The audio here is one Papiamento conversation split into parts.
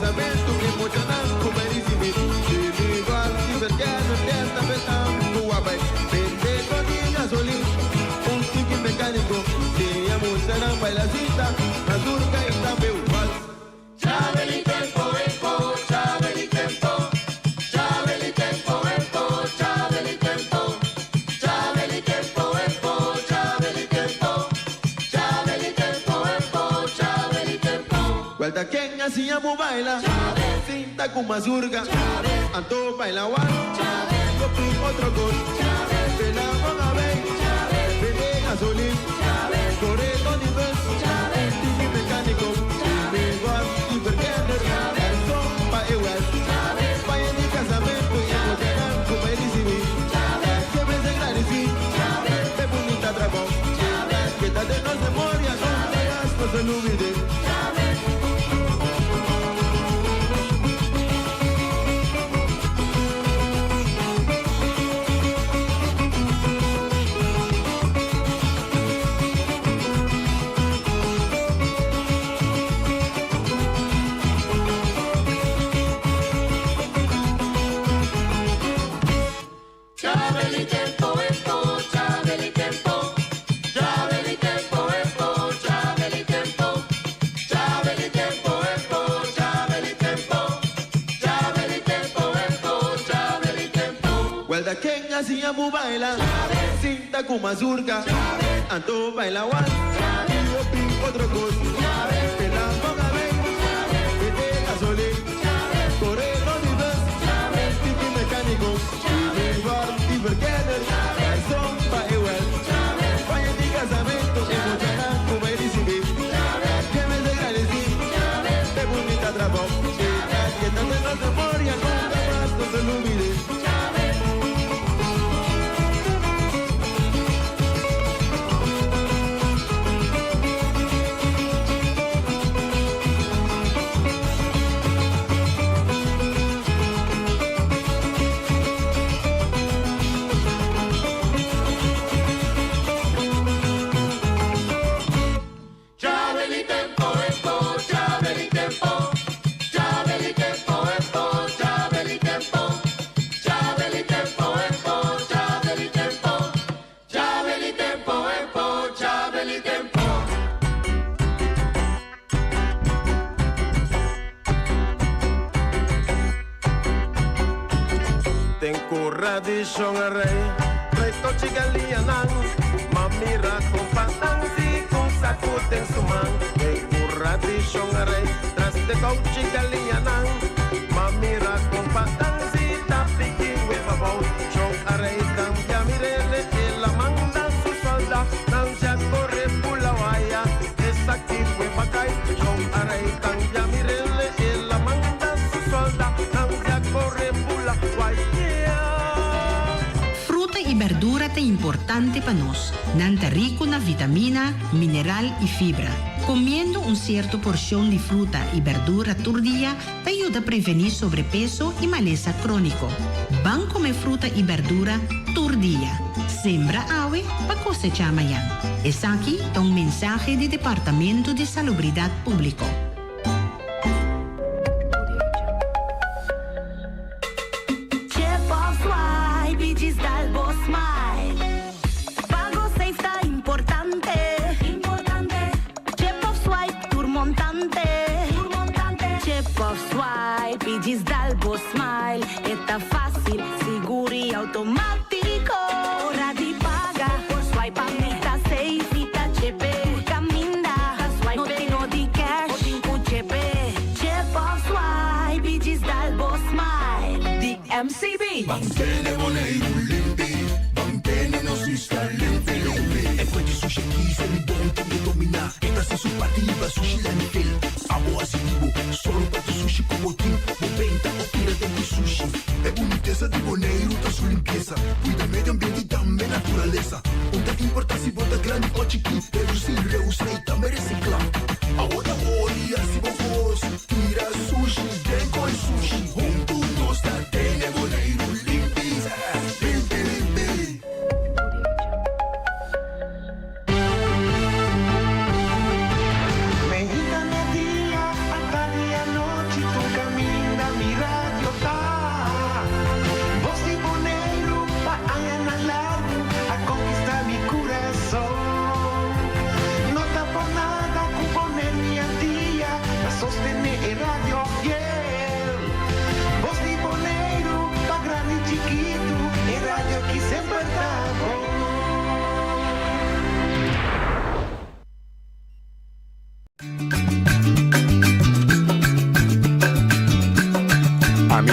kasamentu i muchanan ku bai risibí. Individual i verkennen desta bes nan ku a bai bende di gasolin. Un tiki mekániko siña muchanan baila cinta, mazurka i tambe wals. Chabeli tempo empo, Chabeli tempo, Chabeli tempo empo, Chabeli tempo, Chabeli tempo empo, Chabeli tempo, Chabeli tempo empo, Chabeli tempo. Vuelta ken a siña bo baila Cinta ku mazurka Anto baila wals Kopi otro kos Pela bon a bay Bende gasolin Kore di bus Tiki mekániko Individual i verkenner Garçon pa e west Paña di kasamentu i muchanan ku bai risibí. Siempre se agradesí Pe bunita trabou Keda den nos memoria Nunka mas nos a lubid'é. Chabeli tempo empo, Chabeli tempo, Chabeli tempo empo, Chabeli tempo, Chabeli tempo empo, Chabeli tempo, Chabeli tempo empo, Chabeli tempo. Vuelta ken a siña bo baila Cinta ku mazurka Anto baila wals I hopi otro kos Pela bon a bay Bende gasolin Kore di bus Tiki mekániko Individual i verkenner Garçon pa e west Paña di kasamentu i muchanan ku bai risibí. Ke mester gradesí Pe bunita trabou Keda den nos memoria Nunka mas nos a lubid'é. Chabeli tempo empo, Chabeli tempo, Chabeli tempo empo, Chabeli tempo, Chabeli tempo empo, Chabeli tempo, Chabeli tempo empo, Chabeli tempo. Den kura di Shon Rei, Rei kochi galiñanan, M'a mira Kompa Nanzi ku saku den su man. Den kura di Shon Rei, tras di kochi galiñanan, M'a mira Kompa Nanzi ta piki weba bou. Shon Rei tambe a mir'é, el a manda su sòldá, Nanzi a kore bula waya, esaki weba a kai. Shon Rei tambe a mir'é, el a manda su sòldá, Nanzi a kore bula waya. Fruta i berdura ta importante pa nos. Nan ta riku na vitamina, mineral i fibra. Komiendo un sierto porshon di fruta i berdura tur dia ta yuda prevení sobrepeso i malesa króniko. Ban kome fruta i berdura tur dia. Sembra awe pa kosechá mañan. Esaki ta un mensahe di Departamento di Salubridat Públiko. Chip of swipe i djis dal bo smile. Pago safe ta importante. Importante. Chip of swipe tur montante. Tur montante. Chip of swipe i djis dal bo smile. E ta fásil, sigur i outomátiko. Ora di paga, por swipe pa mi ta safe. Mi ta chip e. Tur kaminda, swipe no tin no di cash. Bo tin ku chip e. Chip of swipe i djis dal bo smile. Di MCB. Mantene Boneiru limpi, mantene nos isla limpi, limpi. E fuente sushi aki Selibon tin di dominá. E ta hasi su parti riba sushi landfill. Abo hasi di bo, sòru pa tur sushi ku bo tin. Bo benta o tira den ku sushi. E bunitesa di Boneiru ta su limpiesa. Kuida medio ambiente i tambe naturalesa. Un ta importá si bo ta grandi o chikí. Redusí, reusá i tambe resiklá. Awor ta hori hasi bo kos. Tira sushi den koi sushi. Huntu nos ta tene Boneiru limpi, limpi, limpi. Mainta, mèrdia, atardi, anochi, tur.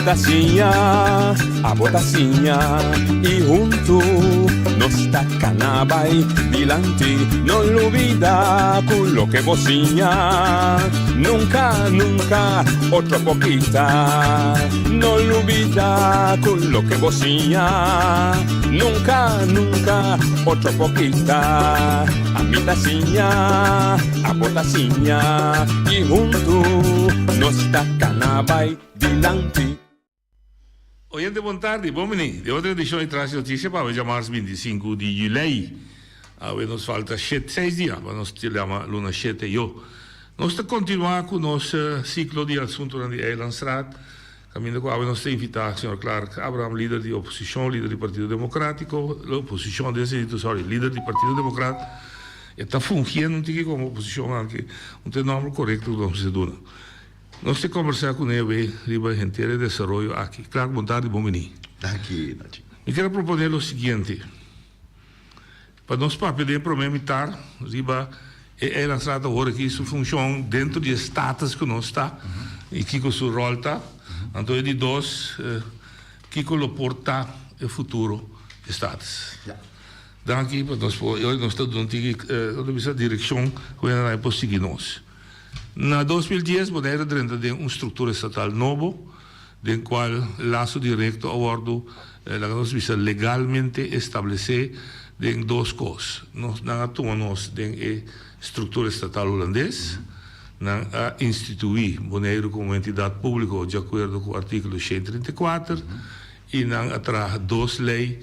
Ami ta siña, abo ta siña y hunto nos ta cana bay dilanti. No lubida cu loke bo siña nunca, nunca otro por kita. No lubida cu loke bo siña nunca, nunca otro por kita. Ami ta siña, abo ta siña y hunto nos ta cana bay dilanti. Oyente bon tardi, bon bini den otro edicion di Tras di Noticia pa awe djamars 25 di julei. Awe nos falta shet, seis dia pa nos yama luna shete yo. Nos ta continua cu nos ciclo di asuntonan di Eilandsraad, caminda cu awe nos ta invita señor Clark Abraham, lider di oposicion, lider di Partido Democratico, oposicion den sentido, sorry, lider di Partido Democrat, e ta fungiendo un tiki como oposicion anke un ta e nomber corecto cu nos mester duna. Nos te kombersá ku Newe riba henter e desaroyo aki. Clark, bon tardi, bon bini. Danki, Nachi. Mi kier a proponé lo siguiente, pa nos papia den e promé mitar riba e eilandsraad awor aki, su funshon dentro di e status ku nos ta i kiko su ròl ta. Anto e di dos, kiko lo por ta e futuro di status. Danki pa nos por, nos ta duna un tiki, nos ta bisa direkshon ku hende nan por sigui nos. Na 2010 Bonaire a drenta den un struktura estatal nobo, den kual laso direkto a wòrdu, laga nos bisa, legalmente establesé den dos kos. Nos, nan a tuma nos den e struktura estatal hulandes, nan a instituí Boneiru komo un entidat públiko di akuerdo ku artíkulo 134 i nan a traha dos lei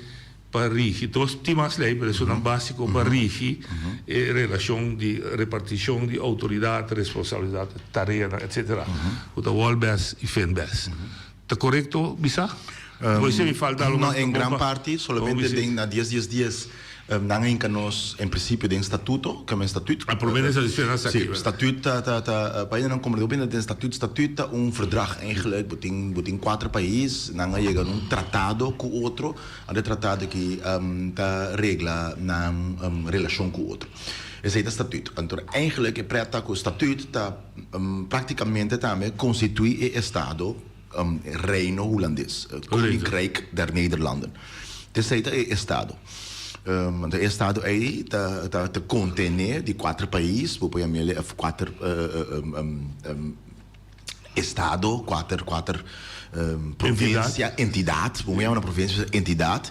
pa rigi, dos tin mas ley pero esunnan basico pa rigi e relacion di reparticion di autoridad, responsabilidad, tareanan etcetera cu ta Wolbes y Finbes. Ta corecto bisa? Bo si mi falta algo mas? No, en gran parti solamente den na dies dies dies nan a hinca nos en principio den statuto, ke men statuut. A prome nan sa diferencia aki, Si, statuut ta ta ta pa hende nan comprende hopi den statuut, statuut ta un verdrag eigenlijk, bo tin bo tin cuater pais, nan a yega na un tratado cu otro. Anto e tratado aki ta regla nan relashon ku otro. Esei ta statuut. Anto eigenlijk e pret ta ku statuut ta praktikamente tambe konstituí e estado Reino Hulandes, Koninkrijk der Nederlanden. Esei ta e estado. Anto e estado ei ta ta kontené di kuater pais, bo por yam'el e kuater estado, kuater, kuater provincia, entidad, bo yama na provincia, entidad,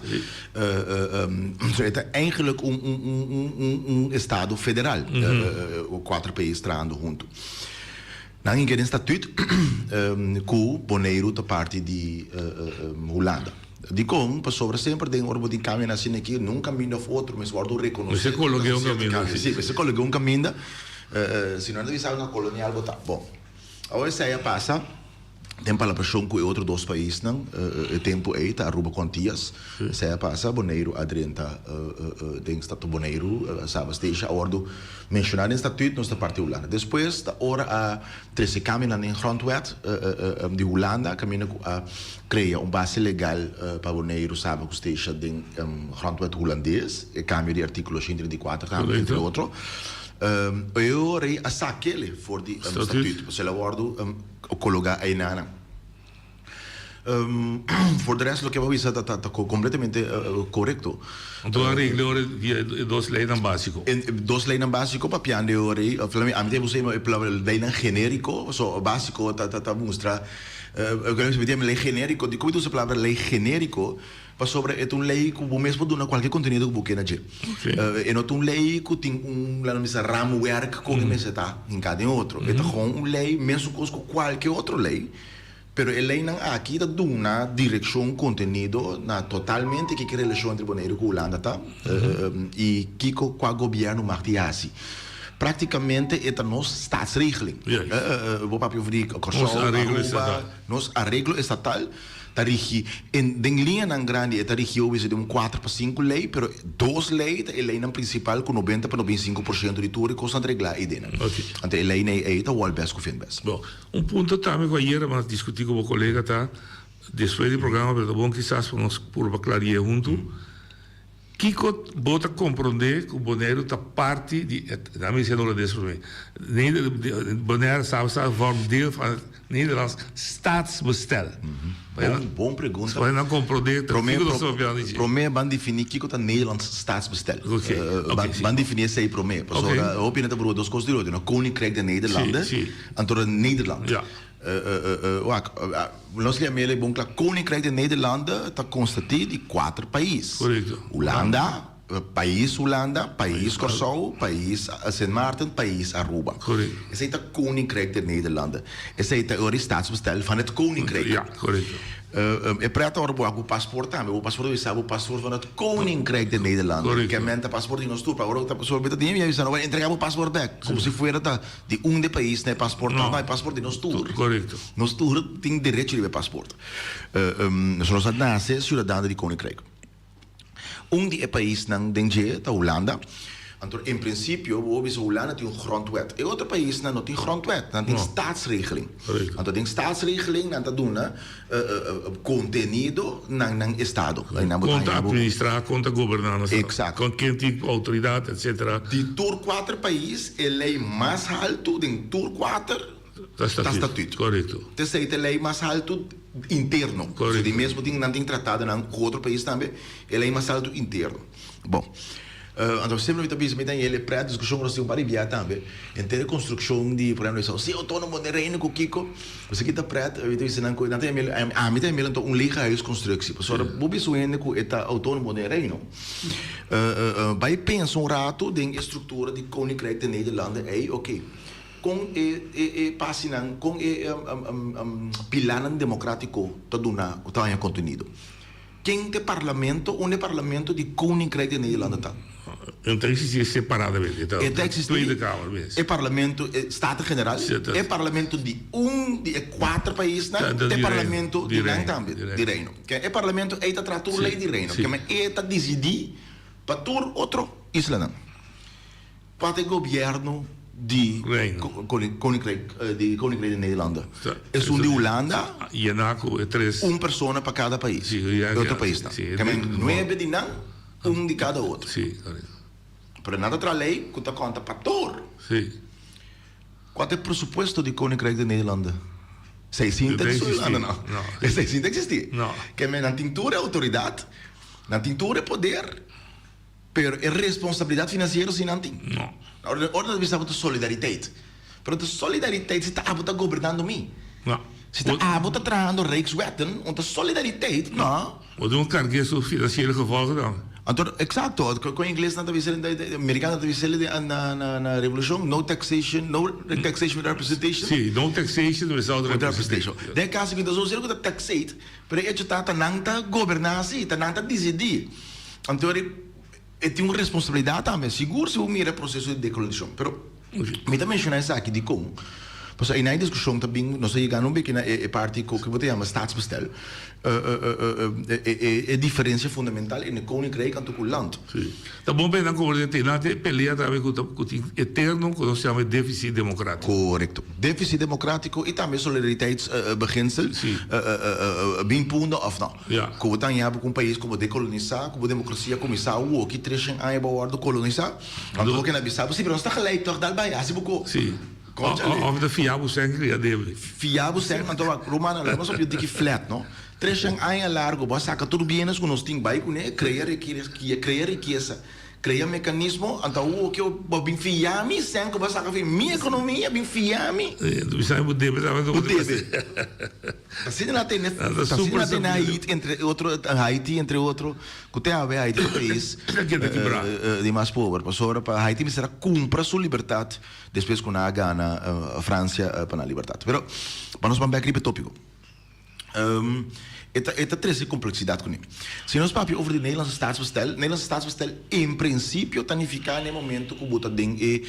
so e ta eigenlijk un, un, un, un, un estado federal, kuater pais trahando hunto. Nan hinka den statuut ku Boneiru ta parti di Hulanda. Dikon? Pasobra semper den ora bo tin kambionan asina aki, nun kaminda of otro mester wòrdu rekonosé. Mester kolog'é un kaminda. Si, mester kolog'é un kaminda. Si no nan ta bisa algo kolonial bo ta. Bon, awor esei a pasa den palabrashon ku e otro dos paisnan e tempu ei ta Aruba ku Antias. Esei a pasa, Boneiru a drenta den Statuut Boneiru, Saba Statia a wòrdu menshoná den Statuut, nos ta parti Hulanda. Despues ta ora a trese kambionan den Grondwet di Hulanda kaminda ku a krea un base legal pa Boneiru, Saba ku Statia den Grondwet Hulandes, e kambio di artíkulo 134 tambe entre otro. E ora ei a sak'el for di statuut, pasobra el a wòrdu kologá einanan. For de rest loke bo a bisa ta kompletamente korekto. Anto a regla e ora via e dos leinan básiko. E dos leinan básiko papiando e ora ei, ami ta usa e palabra leinan genériko, pasobra básiko ta mustra, lei genériko, dikon mi ta usa e palabra lei genériko? Pasobra e ta un lei ku bo mes por duna kualke kontenido ku bo ke na dje. E no ta un lei ku tin un, laat nos bisa, raamwerk kon e mester ta hinká den otro. E ta gewoon un lei mesun kos ku kualke otro lei, pero e leinan aki ta duna direkshon, kontenido na totalmente kiko e relashon entre Boneiru ku Hulanda ta i kiko kua gobièrnu mag di hasi. Praktikamente e ta nos staatsregeling. Bo papia over di Kòrsou, Aruba, nos areglo estatal. Ta rigi en den liñanan grandi e ta rigi obese den un kuater pa sinku lei, pero dos lei ta e leinan prinsipal ku nobenta pa 95% di tur e kosnan ta reglá eidenan. Anto e leinan ei ta wòl bes ku fin bes. Bon, un punto tambe ku ayera mi a diskutí ku bo kolega ta, despues di programa, pero ta bon kisas pa nos purba klari'é huntu. Kiko bo ta komprondé ku Boneiru ta parti di et, laat mi bisa en Holandes promé, Neder, Bonaire Saba vormt deel van het Nederlands staatsbestel. Bon, bon pregunta. Pa nan komprondé ta kiko nos ta papiando di dje. Promé ban definí kiko ta Nederlands staatsbestel. Oké, oké, si. Ban definí esei promé, pasobra hopi hende ta brua dos kos di otro, no? Koninkrijk der Nederlanden, anto Nederland. Ja. Wak, nos lia mele bon kla, Koninkrijk der Nederlanden ta konstatí di kuater pais. Korekto. Hulanda, pais Hulanda, pais Kòrsou, pais Sint Maarten, pais Aruba. Korekto. Esei ta Koninkrijk der Nederlanden. Esei ta ora e staatsbestel van het Koninkrijk. Ja, korekto. E prèt ora bo a ku pasport tambe, bo pasport ta bisa bo pasport van het Koninkrijk der Nederlanden. Korekto. Ke men ta pasport di nos tur, pa ora ku ta so ta tin mi a bisa no bai entrega bo pasport bèk, komo si fuera ta Di un de pais na e pasport no, e pasport di nos tur. Korekto. Nos tur tin derecho riba e pasport. Nos a nase siudadano di Koninkrijk. Un di e paisnan den dje ta Hulanda. Anto en prinsipio bo bisa Hulanda tin un grondwet. E otro paisnan no tin grondwet, nan tin staatsregeling. Anto den staatsregeling nan ta duna kontenido na nan estado. Kon ta administra, kon ta goberná nan estado. Exacto. Kon ken tin outoridat, etcetera. Di tur kuater pais e lei mas haltu den tur kuater ta statuut. Korekto. T'esei ta e lei mas haltu interno. Korekto. Di mes bo tin nan tin tratadonan ku otro pais tambe, e lei mas haltu interno. Bon. Anto semper mi ta bisa mi ta yele prèt diskushon ku nos tin un par di bia tambe henter e konstrukshon di por ehemplo si outónomo den reino ku kiko esaki ta prèt mi ta bisa nan ku nan ta yam'el ami ta yam'el anto un legehuisconstructie pasobra bo bisa un hende ku e ta outónomo den reino bai pensa un rato den e struktura di koninkrijk der Nederlanden ei oke kon e e pasinan kon e pilanan demokratiko ta duna ta haña kontenido. Ken ta e parlamento? Unda e parlamento di Koninkrijk der Nederlanden ta? E ta existi separadamente. E ta existi. Tweede Kamer mes. E parlamento, e Staten Generaal, e parlamento di un di e kuater paisnan, ta e parlamento di nan tambe, di Reino. Ke e parlamento ei ta traha tur lei di Reino. Ke men e ta disidí pa tur otro islanan. Kua ta e gobièrnu di Koninkrijk di Koninkrijk di Nederlanden? Esun di Hulanda? Yená ku e tres. Un persona pa kada pais. E otro paisnan. Ke men nuebe di nan, un di kada otro. Pero nan ta traha lei ku ta konta pa tur. Kua ta e presupuesto di Koninkrijk di Nederlanden? Esei sin ta eksistí. Esei sin ta eksistí. Ke men nan tin tur e outoridat, nan tin tur e poder. Pero e responsabilidad financiero si nan tin. No. Ora ora nan ta bisa bo ta solidariteit. Pero ta solidariteit si ta abo ta gobernando mi. No. Si ta abo ta trahando Rijkswetten, un ta solidariteit, no. Bo tin un cargu'e su financiero gevolgen dan. Anto, exacto, con ingles nan ta bisa, americano nan ta bisa na na na revolucion, no taxation, no taxation without representation. Si, no taxation without representation. Den e caso aki ta zozeer cu ta taxate, Pero e echo ta, ta nan ta goberná si, ta nan ta disidí. Anto e tin un responsabilidat tambe, sigur si bo mira e proseso di dekolonisashon. Pero mi ta menshoná esaki dikon? Pasobra einan e diskushon ta bin, nos ta yegando un beki na e parti ku bo ta yama staatsbestel, e diferensia fundamental entre koninkrijk anto ku land. Sí. Ta bon pa e nan komprendé te nan te pelea tambe ku ta ku tin eterno ku nos yama e deficit democratico. Korekto. Deficit democratico i tambe solidariteitsbeginsel bin punda òf no. Ja. Ku bo ta haña bo ku un pais ku bo dekolonisá, ku bo demokrasia kuminsá awoki treshen aña bo a wòrdu kolonisá, anto bo keda bisa bo si pero nos ta gelijk tòg dal bai hasi bo ku. Sí. Òf ta fia bo sèn kria debe. Fia bo sèn anto wak rumannan laga nos papia diki flat no. Treshen aña largo bo a saka tur bienes ku nos tin bai kuné, krea krea rikesa, krea mekanismo, anto awo ke bo bin fia mi sèn ku bo a saka fi mi ekonomia bin fia mi. Bisa bo debe tambe Bo debe. Asina nan tene asina nan tene Haiti entre otro Haiti entre otro ku te awe Haiti ta pais di mas pober pasobra pa Haiti mester a kumpra su libertat despues ku nan a gana Francia pa nan libertat. Pero pa nos ban bek riba e topiko. E ta e ta trese kompleksidat kuné. Si nos papia over di Nederlandse staatsbestel, Nederlandse staatsbestel en prinsipio ta nifiká na e momento ku bo ta den e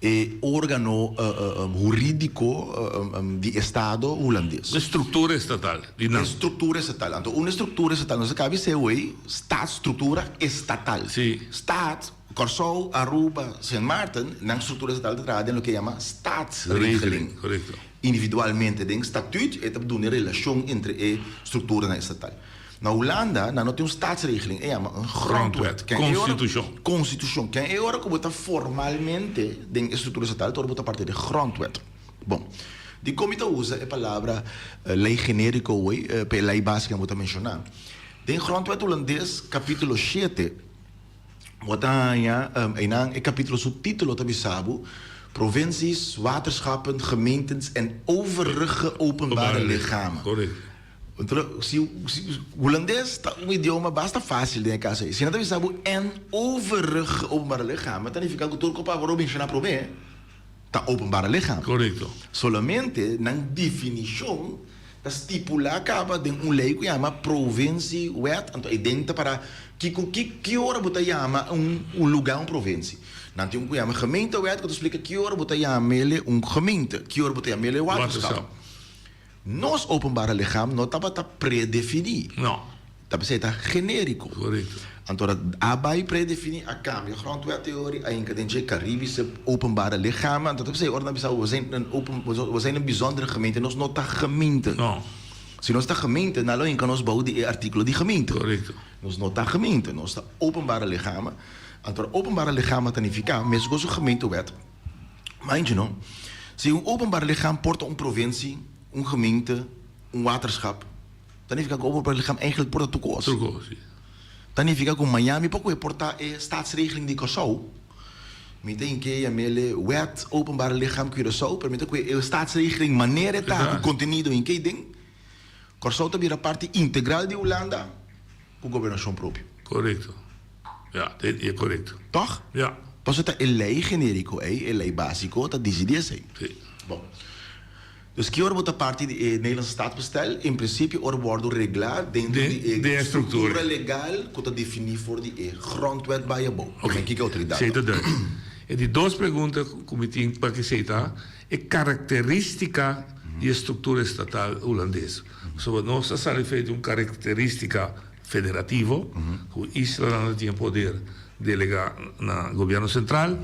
e órgano hurídiko di estado hulandes. E struktura estatal di nan. E struktura estatal. Anto un struktura estatal nos a kaba di sey awey, staatsstruktura estatal. Si. Staat, Kòrsou, Aruba, Sint Maarten, nan struktura estatal ta traha den loke yama staatsregeling. Korekto. Individualmente den statuut e ta duna e relashon entre e strukturanan estatal. Na Hulanda nan no tin un staatsregeling, e yama un grondwet. Grondwet, constitucion. Constitucion. Ken e ora cu bo ta formalmente den e structura estatal, ta ora bo ta parti di grondwet. Bon, dicon mi ta usa e palabra ley generico hoy pa e ley basico cu bo ta menciona? Den grondwet Hulandes, capitulo shete, Bo ta haña einan e kapítulo su título ta bisa bo, Provincies, waterschappen, gemeentes en overige openbare lichamen. Anto si Hulandes ta un idioma basta fásil den e kaso ei. Si nan ta bisa bo en overige openbare lichamen ta nifiká ku tur ku pa bo menshoná promé ta openbare lichamen. Solamente nan definishon Ta stipulá kaba den un lei ku yama Provinciewet, anto ei den ta para kiko ki ki ora bo ta yama un un lugá un provincie. Nan tin un ku yama Gemeentewet ku ta splika ki ora bo ta yam'ele un gemeente, ki ora bo ta yam'ele waterschap. Nos openbare lichaam no tabata predefiní. No. Ta p'esei ta genériko. Korekto. Anto ora a bai predefiní a kambia grondwet teori a hinka den dje Karibische openbare lichamen. Anto ta p'esei ora nan bisa we zijn een open we zijn een bijzondere gemeente nos no ta gemeente. No. Si nos ta gemeente nan lo hinka nos bou di e artíkulo di gemeente. Korekto. Nos no ta gemeente nos ta openbare lichamen. Anto ora openbare lichamen ta nifiká meskos ku gemeentewet. Mind you no, si un openbaar lichaam por ta un provincie, un gemeente, un waterschap. Ta nifiká ku openbaar lichaam eigenlijk por ta tur kos. Tur kos, si. Ta nifiká ku Miami por kohe por ta e staatsregeling di Kòrsou. Mi ta hinke yam'el e Wet Openbaar Lichaam Curaçao, pero mi ta kohe e staatsregeling manera e ta ku kontenido hinke den. Kòrsou ta bira parti integral di Hulanda ku gobernashon propio. Korekto. Ja, dit e korekto. Tòg? Ja. Pasobra ta e lei genériko ei, e lei básiko, ta disidí esei. Si. Bon. Dus ki ora bo ta parti di e Nederlandse Staatsbestel? En prinsipio ora bo wòrdu reglá dentro di e struktura legal ku ta definí for di e Grondwet bai abou. Oké, Kiko outoridat esei ta duidelijk. E di dos pregunta ku mi tin pa esei ta e karakterístika di e struktura estatal hulandes. Pasobra nos a sali fe di un karakterístika federativo ku islanan ta tin e poder delegá na gobièrnu sentral,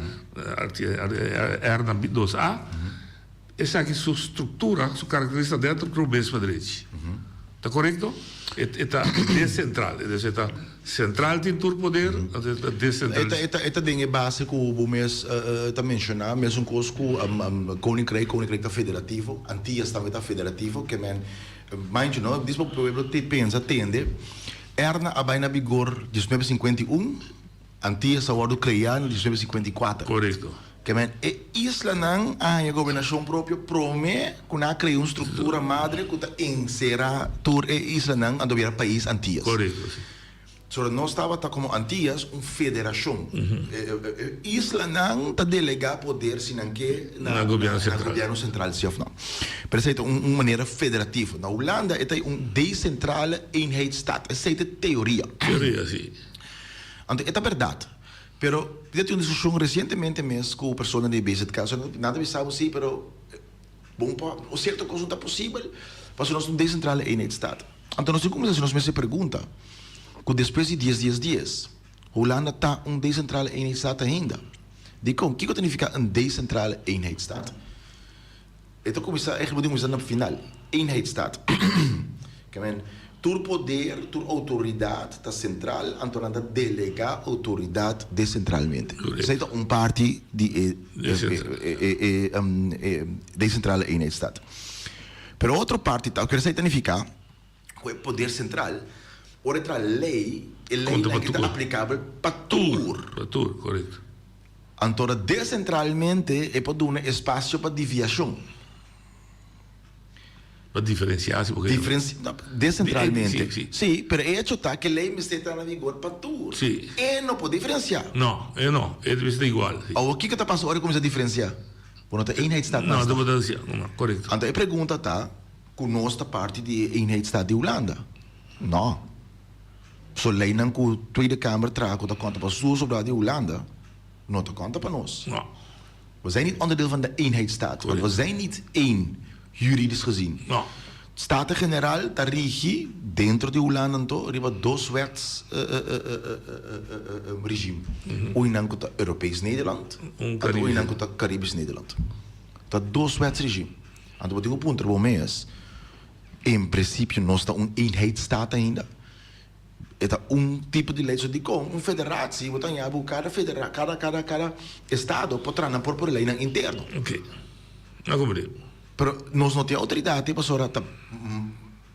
R dos A. Esaki su struktura, su karakteristika dentro ku bes pa drechi. Ta korekto? E ta desentral. Es desir, e ta sentral tin tur poder, anto e ta desentralisá. E ta den e base ku bo mes ta menshoná, mesun kos ku Koninkrijk, Koninkrijk ta federativo, Antillas tambe ta federativo, ke men, mind you no, dis pa pueblo te pensa, tende, Erna a bai na bigor diesnuebe sinkuenta i un, Antillas a wòrdu kreá na 1954. Korekto. Ke men e islanan a haña gobernashon propio promé ku nan a krea un struktura madre ku ta enserá tur e islanan anto bira pais Antillas. Korekto, si. So nos tabata komo Antillas un federashon. E islanan ta delegá poder si nan ke na gobièrnu sentral. Na gobièrnu sentral, si òf no. Pero esei ta un manera federativo. Na Hulanda e ta un decentrale eenheidsstaat. Esei ta e teoria. Teoria, si. Anto e ta bèrdat. Pero mi ta tin un diskushon resientemente mes ku persona di BZK. So nan ta bisa bo si, pero bon pa un sierto kos no ta posibel pasobra nos ta un desentrale eenheidsstaat. Anto nos tin kuminsá hasi nos mes e pregunta ku despues di dies dies dies Hulanda ta un desentrale eenheidsstaat ainda? Dikon? Kiko ta nifiká un desentrale eenheidsstaat? E ta kuminsá, eigenlijk bo tin kuminsá na final. Eenheidsstaat. Ke men, tur poder, tur outoridat ta sentral, anto nan ta delegá outoridat desentralmente. Esei ta un parti di e e desentrale eenheidsstaat. Pero otro parti ta, esei ta nifiká ku e poder sentral, ora e traha lei, e leinan aki ta aplikabel pa tur. Pa tur, korekto. Anto ta desentralmente e por duna espasio pa diviashon. Pa diferensiá si bo kere. Diferensi, no, desentralmente. Si, si. Si, pero e hecho ta ku e lei mester ta na vigor pa tur. Si. E no por diferensiá. No, e no. E mester ta igual, si. Awor kiko ta pasa ora e kuminsá diferensiá? Bo no ta eenheidsstaat mas. No, bo ta siá, no, korekto. Anto e pregunta ta ku nos ta parti di e eenheidsstaat di Hulanda? No. So leinan ku Tweede Kamer traha ku ta konta pa su sobrá di Hulanda no ta konta pa nos. No. We zijn niet onderdeel van de eenheidsstaat, want we zijn niet één, juridisch gezien. No. Staten-Generaal ta rigi dentro di Hulanda anto riba dos wets regime. Uinan ku ta Europees Nederland anto uinan ku ta Caribisch Nederland. Ta dos wets regime. Anto bo tin ku puntra bo mes, en principio nos ta un eenheidsstaat ainda? E ta un tipo di lei. So dikon un federatie bo ta haña bo kada federa kada kada kada estado por traha nan propio leinan interno. Ok. A comprende. Pero nos no tin outoridat ei pasobra ta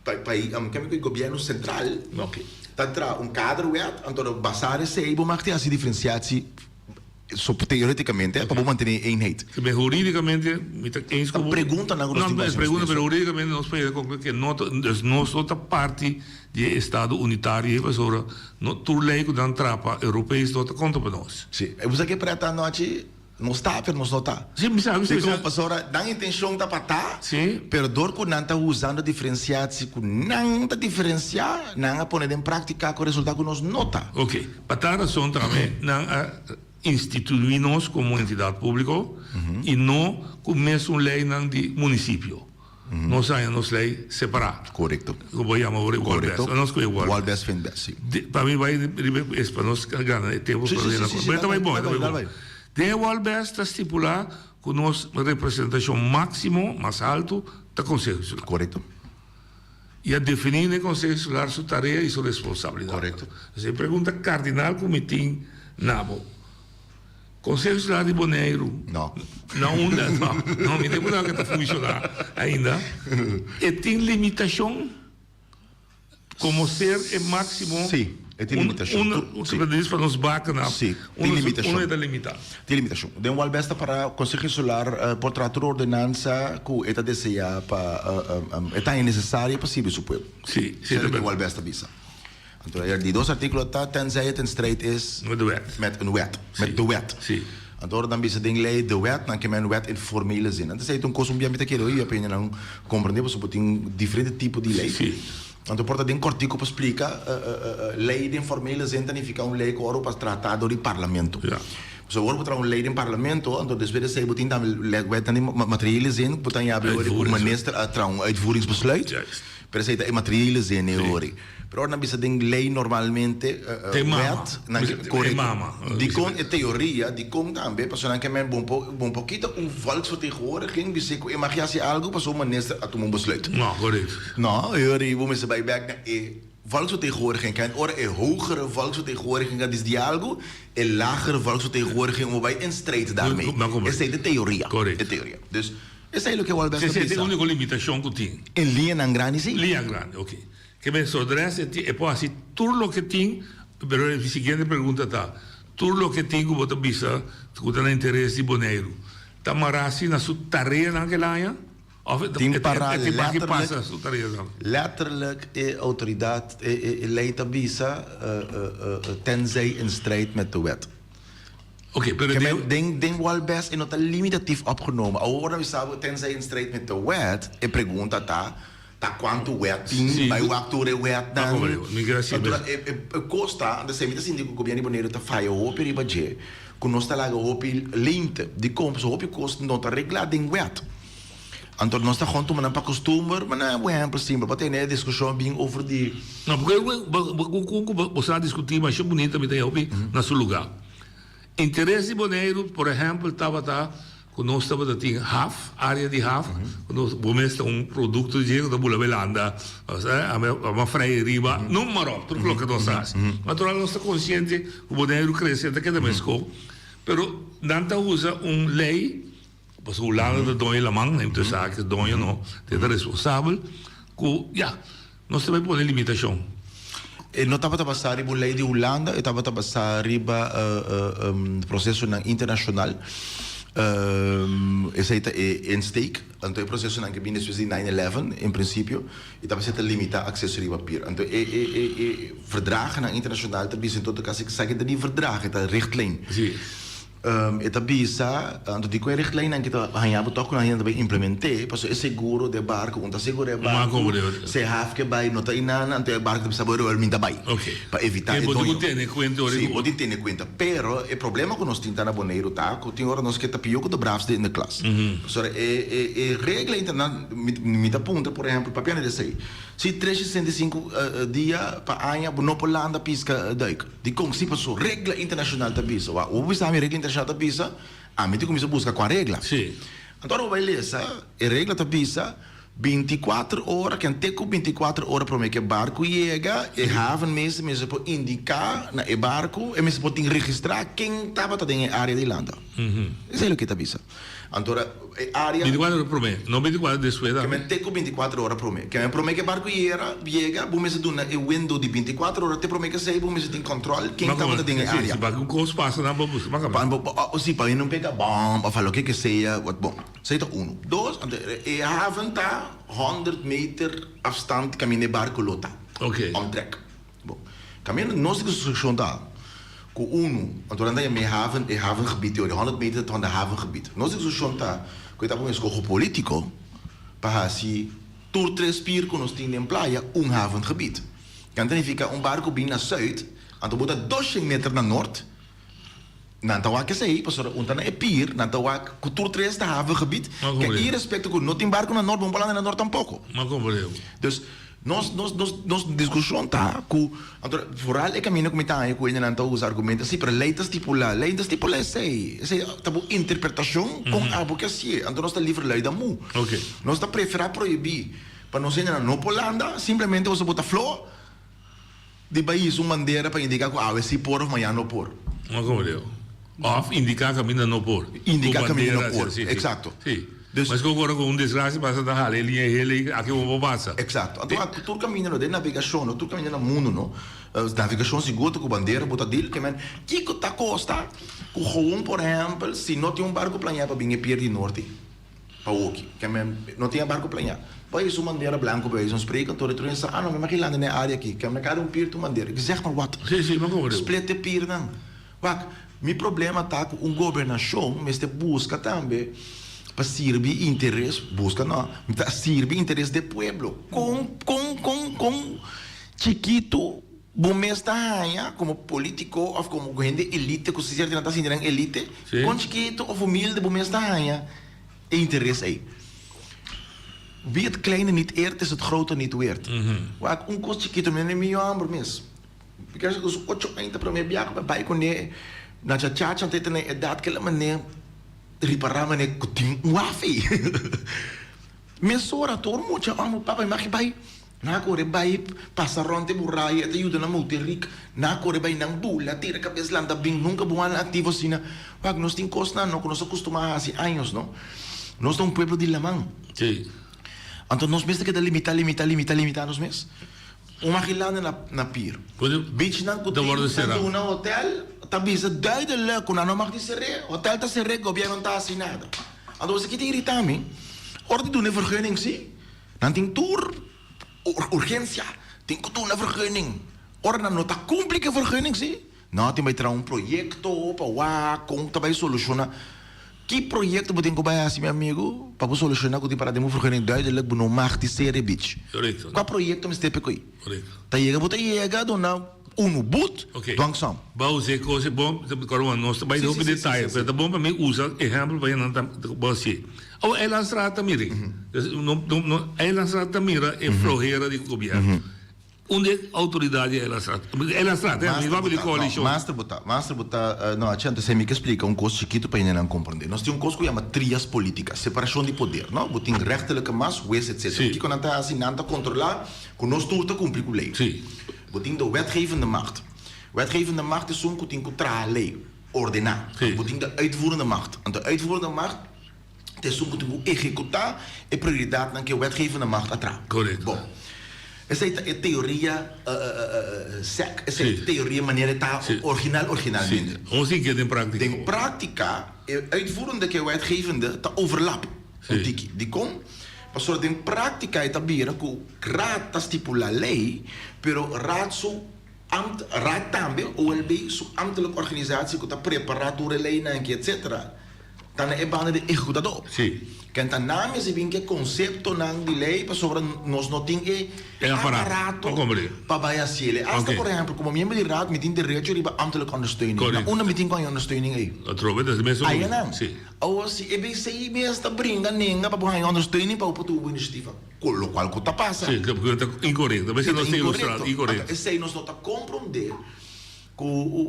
pa pa keme ku e gobièrnu sentral Ok. ta traha un kaderwet anto basá esei bo mag tin hasi diferensiatie So teoreticamente pa bo mantene e eenheid. Si ben huridicamente mi ta eens cu bo. Ta preguntanan cu nos tin cu haci nos pregunta, pero huridicamente nos por yega conclui que no ta, dus nos no ta parti di e estado unitario ei pasobra no tur ley cu nan traha pa europees no ta conta pa nos. Si, e bo sa ke preta anochi nos ta pero nos no ta. Si, mi sa, mi sa. Dicon? Pasobra nan intencion ta pa ta, Si. pero door cu nan ta usando diferenciatie cu nan ta diferencia, nan a pone den practica cu resulta cu nos no ta. Ok. Pa tal rason tambe nan a instituí nos komo entidat públiko i no ku mesun leinan di munisipio. Nos haña nos lei separá. Korekto. Ku bo yama ora Korekto. Walbes. Nos kohe Walbes. Walbes vindt best, si. Pa mi bai riba es pa nos gana e tempu. Si, si, si, si. Pero e ta bai bon, e ta bai Dal bon. bai. Den e Walbes ta stipulá ku nos representashon máksimo, mas altu, ta Konseho Insular. Korekto. I a definí den e Konseho Insular su tarea i su responsabilidat. Korekto. Entonces e pregunta kardinal ku mi tin na bo, Konseho Insular di Boneiru No. na unda, no, no, mi ta pregunta ku ta funshoná ainda, e tin limitashon komo ser e máksimo? Sí, e tin limitashon. Un, un, pa nos baka na, Sí, tin limitashon. unda e ta limitá? Tin limitashon. Den Walbes ta para Konseho Insular por traha tur ordenansa ku e ta deseá pa e ta haña nesesario pa sirbi su pueblo. Sí, sí. Esei loke Walbes ta bisa. Anto e di dos artíkulo ta tenzij het in strijd is Met de wet. met een wet. Met Sí. de wet. Sí. Anto ora nan bisa den lei de wet, nan ke men wet in formele zin. Anto esei ta un kos un bia mi ta kere oí pa hendenan komprendé pasobra bo tin diferente tipo di lei. Sí. Anto por ta den kòrtiku pa splika, lei den formele zin ta nifiká un lei ku ora bo a trata dor di parlamento. Ja. Pasobra ora bo traha un lei den parlamento, anto despues di esei bo tin tambe wetnan den materiële zin ku bo ta yabri ora ku minister a traha un uitvoeringsbesluit. Juist. Pero esei ta e materiële zin e ora. Pero ora nan bisa den lei normalmente Te mama. wet, nan ke Te korekto. mama. Dikon e teoria, dikon tambe, pasobra nan ke men bon po bon por kita un volksvertegenwoordiging bis'é ku e mag hasi algu pasobra un minister a tuma un besluit. No, korekto. No, e ora ei bo mester bai bek na e volksvertegenwoordiging. Kent ora e hogere volksvertegenwoordiging a disdi algu, e lagere volksvertegenwoordiging mo bai in strijd daarmee. No, korekto. Esei ta e teoria. Korekto. E teoria. Dus esei loke wòrdu bèst Esei a ta e bisa. úniko limitashon ku tin. En liñanan grandi si. Liña grandi, oké. Ke men sodres e tin e por hasi tur loke tin, pero e siguiente pregunta ta, tur loke tin ku bo ta bisa ku ta na interes di Boneiru, ta mará si na su tareanan kel aña? Òf e Tin pará e tin baki letterlijk, pasa su tareanan? letterlijk e outoridat, e e e lei ta bisa tenzij in strijd met de wet. Oké, pero Ke den. men den den Walbes e no ta limitatief opgenomen. Awor ora mi sa bo tenzij in strijd met de wet, e pregunta ta, Ta cuanto wet tin, Sí. bay wak tur e wetnan. Ah, como digo, mi quiero decir, Anto, pues- e, e, e cos ta, anto mi ta sinti cu gobierno di Boneiru ta faya hopi riba dje, cu nos ta laga hopi leemte. Dicon? Pasobra hopi cos no ta regla den wet. Anto nos ta gewoon tuma nan pa costumber, ma nan un ehempel simpel, pa tene e discusion bien over di. No, porque bo, bo, bo, cu, cu bo sa discuti masha bunita, mi ta hopi na su lugar. Interes di Boneiru, por ehempel, tabata Ku nos tabata tin haf, área di haf, ku nos bo mes ta un produkto di dje ku ta bula belanda, a frei riba, noem maar op, tur loke nos ta hasi. Natural nos ta konsiente ku Boneiru krese, ta keda meskó, pero nan ta usa un lei, pasobra Hulanda ta doño laman, nan ta sa ku doño no, ta responsabel, ku ya, Nos ta bai pone limitashon. E no tabata basá riba un lei di Hulanda, e tabata basá riba prosesonan internashonal. Esei ta e insteek. Anto e prosesonan ke bini despues di nine eleven, en prinsipio, e tabata ta limitá akseso riba pier. Anto e e e e verdragennan internashonal ta bisa en todo kaso esaki ta di verdrag, e ta richtlijn. E ta bisa, anto di ku e richtlijnnan ki ta haña bo tòg ku nan hende ta bai implement'é, pasobra e seguro di e barku, un ta segura e barku, si e haf ke bai no ta inana, anto e barku ta bisa bo e mi ta bai, pa evitá e doño. Sí, bo tin tene kuenta. Pero e problema ku nos tin ta na Boneiru ta ku tin ora nos ke ta pió ku de braafste in de klas. Pasobra e e e regla interna, mi ta puntra por ehèmpel, papia na di esei, si tres sesenta i sinku dia pa aña bo no por landa piska duik. Dikon? Si paso regla internashonal ta bisa. Wak, bo bisa ami regla internashonal ta bisa, ami tin kuminsa buska kua regla. Sí. Anto ora bo bai lesa, e regla ta bisa, 24 ora, ken te ku 24 ora promé ku e barku yega, e havenmeester mester por indiká na e barku, e mester por tin registrá ken tabata den e área di landa. Esei loke ta bisa. Anto ora e área. 24 ora promé, no 24 despues tambe. Ke men te ku 24 ora promé. Ke men promé ku e barku yera, yega, bo mester duna e window di 24 ora te promé ku esei bo mester tin kòntròl ken tabata den e área. Si pa un kos pasa nan bo buska. Pa, si pa no pega bòm òf loke ke sea, wat bon. Esei ta unu. Dos, anto e haven ta honderd meter afstand kaminda e barko lo ta. Oké. Omtrek. Bon. Kaminda nos diskushon ta ku unu, anto nan ta yama e haven e havengebied teoria, honderd meter ta honderd havengebied. Nos diskushon ta ku e ta un eskoho politiko pa hasi tur tres pier ku nos tin den playa un havengebied. Kan ta nifiká un barko bin na sùit, anto bo ta doshen meter na nort, Nan ta wak esei, pasobra un ta na e pier, nan ta wak ku tur tres ta havengebied, ke irespekto ku no tin barku na nort, bo no por landa na nort tampoko. Dus, nos, nos, nos, nos diskushon ta ku, anto vooral e kaminda ku mi ta haña ku hendenan ta usa argumento, si, pero lei ta stipulá, lei no ta stipulá esei, esei ta bo interpretashon kon abo ke hasié, anto nos ta liver lui dan mu. Nos ta preferá prohibí pa nos hendenan no por landa, simplemente pasobra bo ta flo. Di pais un bandera pa indica cu awe si por of mañana no por. No como leo. Of indica caminda no por. Indica caminda no por. Exacto. Si. Dus. Mas cu ora cu un desgracia pasa ta hala e linea hel ey aki bo por pasa. Exacto. Anto a tur caminda no den navegacion no tur caminda na mundo no navegacion sigur ta cu bandera bo ta deal ke men kico ta costa cu gewoon por ehempel si no tin un barco planea pa bin e pier di norte. Pa woki. Ke men no tin e barco plañá. Bo a su bandera blanco bij wijze van spreken, anto retro sa, ah no, mi mag landa den e área aki. Ke men kada un pier tin un bandera. Ik zeg maar wat. Sí, sí, mi komprende. Split e piernan. Wak, mi problema ta ku un gobernashon mester buska tambe pa sirbi interes, buska no, mi ta sirbi interes di e pueblo. Kon, kon, kon, kon chikitu bo mes ta haña komo politiko òf komo hende elite ku si sierto nan ta sinti nan elite, kon chikitu òf humilde bo mes ta haña e interes ei. Wie het kleine niet eert is het grote niet weerd. Wak un kos chikitu mi mi homber mes. Mi kere ku su ocho aña ta prome biaha ku mi bai kuné na chachacha anto e ta na e edat kila manera ripará manera ku tin un waf ei. Mesora tur mucha amo papa mi maki bai. Nan a kore bai pasa rònt e muraya, e ta yuda nan mouta e rik. Nan a kore bai nan bula, tira kabes lanta bin. Nunka bo a aktivo asina. Wak, nos tin kosnan no ku nos a kustumá hasi años no. Nos ta un pueblo di laman. Sí. Anto nos mes ta keda limitá, limitá, limitá, limitá nos mes. Un magilanda na na pier. Beachnan ku tin ta duna hotel ta bisa duidelijk ku nan no mag di ser'é. Hotel ta ser'é, gobièrnu no ta hasi nada. Anto esaki ta iritá mi. Ora di duna e vergunning si. Nan tin tur urgensia, tin ku duna vergunning. Ora nan no ta kumpli ku e vergunning si, nan tin bai traha un proyekto pa wak kon ta bai solushona. Ki proyekto bo tin ku bai hasi mi amigu pa bo solushona ku tin para den bo vergunning duidelijk bo no mag di sere beach? Kua proyekto mester pe koe? Ta yega bo ta yega duna unu but dwangsom. Bo usa e kos bon, nos ta bai den hopi detaye, pero ta bon pa mi usa ehèmpel pa nan ta bo hasié. Awo Eilandstraat ta mira Eilandstraat ta mira e flohera di gobierno. Unda e autoridad di Eilandstraat? Eilandstraat, eh, mi papia di coalicion. Master bo ta, master bo ta, no, Chente, si mi ke splika un kos chikitu pa hendenan komprende. Nos tin un kos ku yama trias politica, separashon di poder, no? Bo tin rechterlijke mas, hues, etcetera. Kiko nan ta hasi? Nan ta kontrola ku nos tur ta kumpli ku lei. Bo tin de wetgevende macht. Wetgevende macht esun ku tin ku traha lei, ordená. Bo tin de uitvoerende macht. Anto uitvoerende macht Ta esun ku tin ku ehekutá e prioridatnan ku e wetgevende macht a traha. Korekto. Bon, esei ta e teoria sèk, esei ta e teoria manera e ta original originalmente. Sí. Nos tin ke den práktika. Den práktika e uitvoerende ku e wetgevende ta overlap un tiki. Dikon? Pasobra den práktika e ta bira ku Raad ta stipulá lei, pero Raad su ambt, Raad tambe, OLB, su ambtelijke organisatie ku ta prepará tur e leinan aki etcetera, Ta na e banda di ehekutadó. Sí. Ken ta nan mester bin ku e konseptonan di lei pasobra nos no tin e aparato pa bai hasiel. Asta por ehèmpel komo miembro di raad mi tin derecho riba ambtelijke ondersteuning. Na unda mi tin ku haña ondersteuning ei? Ayanan. Awor si e BCI mes ta bringa nenga pa bo haña ondersteuning pa bo por tuma bo inisiativa. Lokual ku ta pasa. Sí, ku ta inkorekto. Inkorekto. Esei nos no ta komprondé. Ku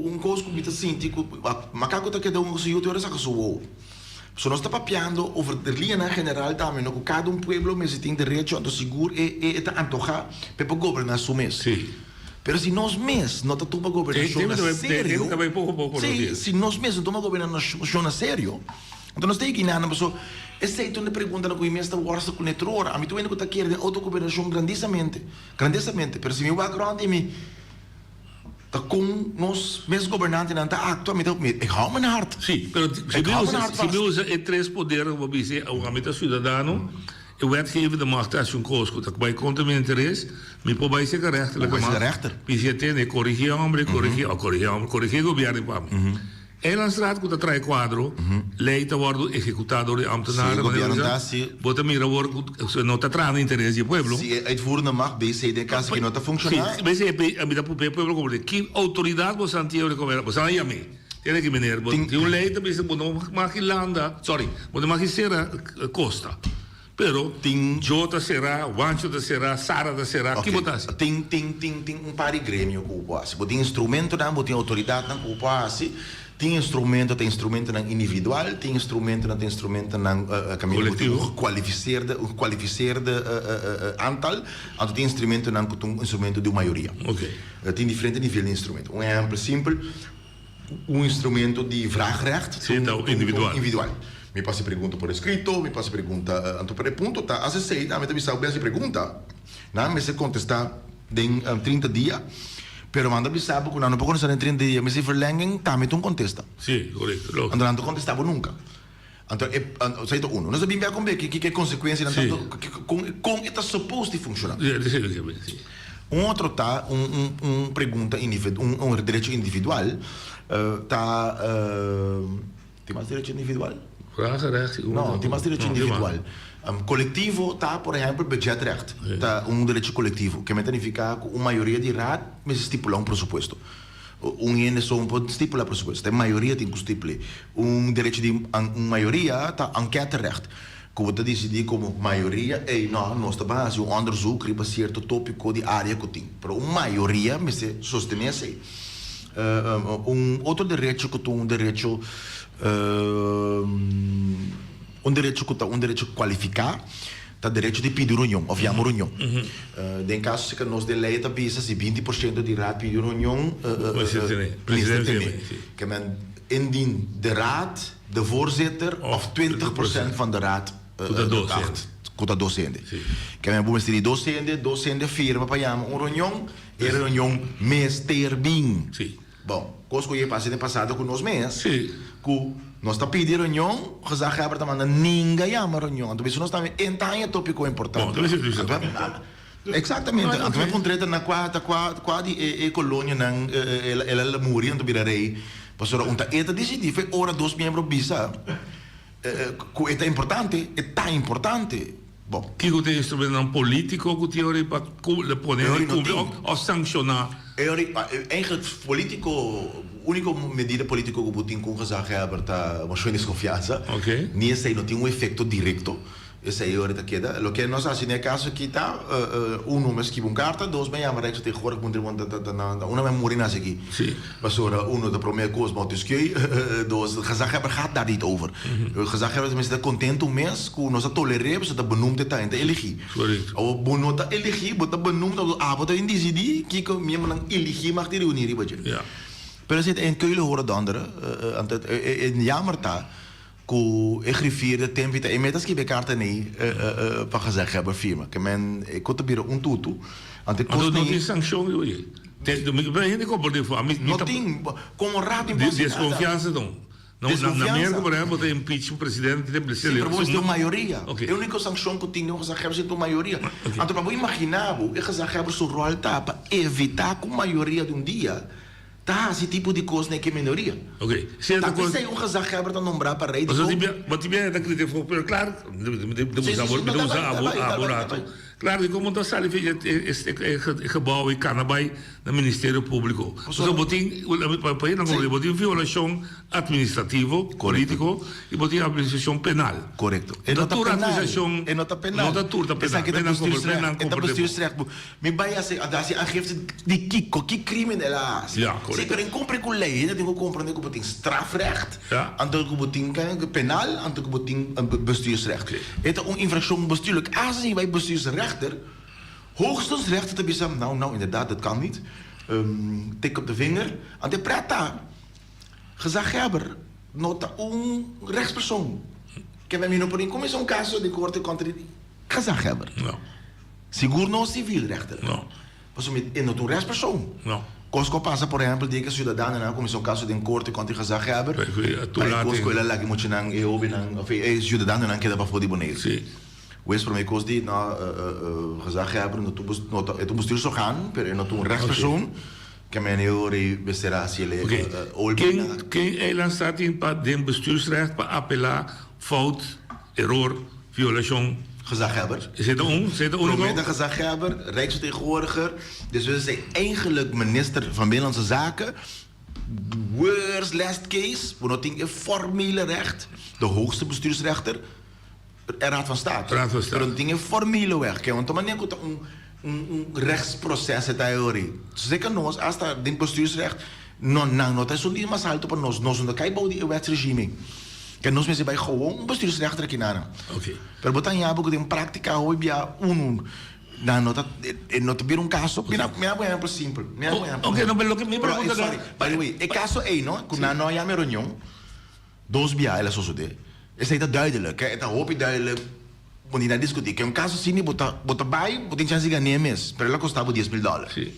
un kos ku mi ta sinti ku makaku ta keda un su yu te ora saka su wowo. So nos ta papiando over de liñanan general tambe no ku kada un pueblo mester tin derecho anto sigur e e ta antohá pa e por goberná su mes. Pero si nos mes no ta tuma gobernashon na serio, si, si nos mes no tuma gobernashon na serio, anto nos ta yega inana paso esei ta un preguntanan ku mi mes ta wòrstel kuné tur ora. Ami ta wende ku ta kere den outogobernashon grandisamente, grandesamente, pero si mi wak rònt di mi ta kon nos mes gobernantenan ta aktua, mi ta, ik hou mijn hart. Si, pero si mi usa, si mi usa e tres poder ku bo bisa, ami ta siudadano, E wetgevende macht ta hasi un kos ku ta bai kontra mi interes, mi por bai serka rechterlijke Por bai serka macht, rechter. Mi si a tende, korigí e hombre, korigí, o korigí e hombre, korigí e gobièrnu pa mi. Eilandsraad ku ta traha e kuadro, lei ta wòrdu ehekutá dor di Si e ambtenaren, manera gobièrnu bisa, ta hasi. bo ta mira awor ku no ta traha na interes di e pueblo. Si e uitvoerende macht, BC, den kaso ki no ta funshoná. Si, BC, mi ta pupia e pueblo komprendé ki outoridat bo san tin ora bo san yam'é. Tiene ki meneer, bo tin un ley ta bisa bo no mag ki landa, sorry, bo no mag ki sera costa. Pero Tin. Joe ta sera, Juancho ta sera, Sara ta sera, ki bo ta hasi? Tin, tin, tin, tin un par di gremio ku bo por hasi. Bo tin instrumentonan, bo tin outoridatnan ku bo por hasi. Tin instrumento ta instrumentonan individual, tin instrumentonan ta instrumentonan kaminda bo tin un gekwalifiseerde, un gekwalifiseerde aantal. Anto tin instrumentonan ku ta un instrumento di un mayoria. Tin diferente nivel di instrumento. Un ehèmpel simpel. Un instrumento di vraagrecht. Sí, ta individual. Individual. Mi por hasi pregunta por escrito, mi por hasi pregunta, anto pero e punto ta, as esei tambe ta bisa bo hasi pregunta, nan mester contesta den 30 dia, pero nan ta bisa bo cu nan no por contesta den 30 dia, mester verlenging tambe ta un contesta. Sí, correcto, logico. Anto nan no ta contesta bo nunca. Anto e, esei ta uno. Nos a bin bia con beki kiko e consecuencianan ta, con, con e ta supposed di funciona. Sí, sí, sí, sí. Un otro ta un, un, un pregunta individu, un, un derecho individual, ta, tin mas derecho individual? Vraagrecht, sí. No, tin mas derecho individual. Colectivo ta, por ehempel, budgetrecht. Ta un derecho colectivo. Ke mester nifica cu un mayoria di raad mester stipula un presupuesto. Un hende so no por stipula presupuesto, ta e mayoria tin cu stipul'e. Un derecho di un mayoria ta enquêterecht, cu bo ta dicidi como mayoria, ey no, nos ta ban haci un onderzoek riba cierto topico di area cu tin. Pero un mayoria mester sostene esey. Un otro derecho cu ta un derecho, un derecho cu ta un derecho cualifica, Ta derecho di pidi reunion of yama reunion. Den caso si ca nos den ley ta bisa si 20 por ciento di raad pidi reunion, Mester tene. Mester tene. Ke men indien de raad, de voorzitter of 20 por cent van de raad Cu ta dos hende. Cu ta dos hende. Ke men bo mester di dos hende, dos hende firma pa yama un reunion, e reunion mester bin. Bon, kos ku e pasa den pasado ku nos mes, ku nos ta pidi reunion, gezaghebber ta manda ninga yama reunion. Anto bisto nos tambe en ta haña topiko importante. Eksaktamente. Anto mi puntra ta na kua ta kua kua di e e kolonianan el a muri anto bira rei. Pasobra un ta e ta disidí fe ora dos miembro bisa ku e ta importante, e ta importante. Bon. Kiko ta e instrumentonan politico cu tin ora pa pone Eori no cumpli tin. of sanciona? Eori, eigenlijk politico, unico medida politico cu bo tin cu un gezaghebber ta mocion di desconfianza. Oké. Ni esey no tin un efecto directo. Esey ora ta keda. Loke nos haci den e caso aki ta, uno, mi a skibi un carta, dos, mi a yama Rijksvertegenwoordiger, puntra bo ta ta na unda mi a muri nasi aki. Sí. Pasobra, uno, ta prome cos, Montesquieu, dos, gezaghebber gaat daar niet over. Gezaghebber mester ta contento mes cu nos a toler'é pasobra ta benoemd e ta, en ta eligí. Awor bo no ta eligí, bo ta benoemd, awor abo ta bin disidí kiko miembronan eligí mag di reuní riba dje. Pero esei ta en Keulen horen donderen, anto e jammer ta cu e griffier de tempo ta e mes ta skibi e carta nei pa gezaghebber firma. Ke men e cu ta bira un tutu, anto e Anto cos no nei. tin sancion riba dje. Hende comporta mi No tin, como raad tin por haci nada. Desconfiansa don. No, na na Merca por ehempel ta impeach un presidente te Sí, pero bo mester un mayoria. E unico sancion cu tin den un gezaghebber si ta un mayoria. Anto pa bo imagina bo, e gezaghebber su rol ta pa evita cu mayoria di un dia ta haci tipo di cos na e minoria. Ta p'esey un gezaghebber ta nombra pa rey di Pasobra con. bo tin bia ta critica pero claro, mi ta usa abo rato. Claro, di como ta sali via e e gebouw y cana bay na Ministerio Publico. Pasobra bo tin, pa hende comprende, bo tin violacion administrativo, politico, y bo tin administracion penal. Correcto. E no ta penal. E no ta penal. No ta tur ta penal. Esaki ta bestuursrecht. E ta bestuursrecht. Mi bay haci, haci aangifte di kico? Ki crimen el a haci? Ja, correcto. Si, pero en cumpli cu ley, hende tin cu comprende cu bo tin strafrecht. Anto ku bo tin penal, anto ku bo tin bestuursrecht. E ta un infraccion bestuurlijk. As si bai bestuursrechter, hoogstens rechter ta bisa, nou, nou, inderdaad, dat kan niet. Tik op de vinger. Anto e pret ta, gezaghebber no ta un rechtspersoon. Ke mi no por in kuminsá un kaso di korte kontra di gezaghebber. Sigur no civielrechter. Pasobra e no ta un rechtspersoon. Kos ku a pasa por ehempel den ke siudadanonan a kuminsá un kaso den korte kontra e gezaghebber, pa e kos ku el a laga e muchanan, e hobennan òf e siudadanonan keda pafó di Boneiru. Wes promé kos di no gezaghebber no ta no ta e ta un bestuursorgaan pero e no ta un rechtspersoon ke men e ora ei mester a hasi el e Ken ken eilandstaat tin pa den bestuursrecht pa apelá fout, eror, violashon? Gezaghebber. Esei ta un? Esei ta úniko? Promé ta gezaghebber, Rijksvertegenwoordiger, despues esei eigenlijk minister van Binnenlandse Zaken. Worst last case, bo no tin e formele recht, de hoogste bestuursrechter, e Raad van State. Raad van State. Pero no tin e formele weg. Ke want manera ku ta un un rechtsproces e ta e ora ei. Zeker nos, hasta den bestuursrecht, no nan no ta esun di mas alto pa nos. Nos no ta kai bou di e wetsregime. Ke nos mester bai gewoon un bestuursrechter aki nan. Oké. Pero bo ta haña bo ku den práktika hopi bia unu nan no ta e no ta bira un kaso. Mira mira un ehèmpel simpel. Mira un ehèmpel. Oké, no, pero loke mi Pero pregunta ta. sorry, by the way, e kaso ei no, ku nan no a yama e reunion, dos bia el a sosodé. Esei ta duidelijk, e ta hopi duidelijk, bo ni na diskutí. Ke un kaso asina bo ta bo ta bai, bo tin chèns di gan'é mes, pero el a kosta bo dies mil dòler. Sí.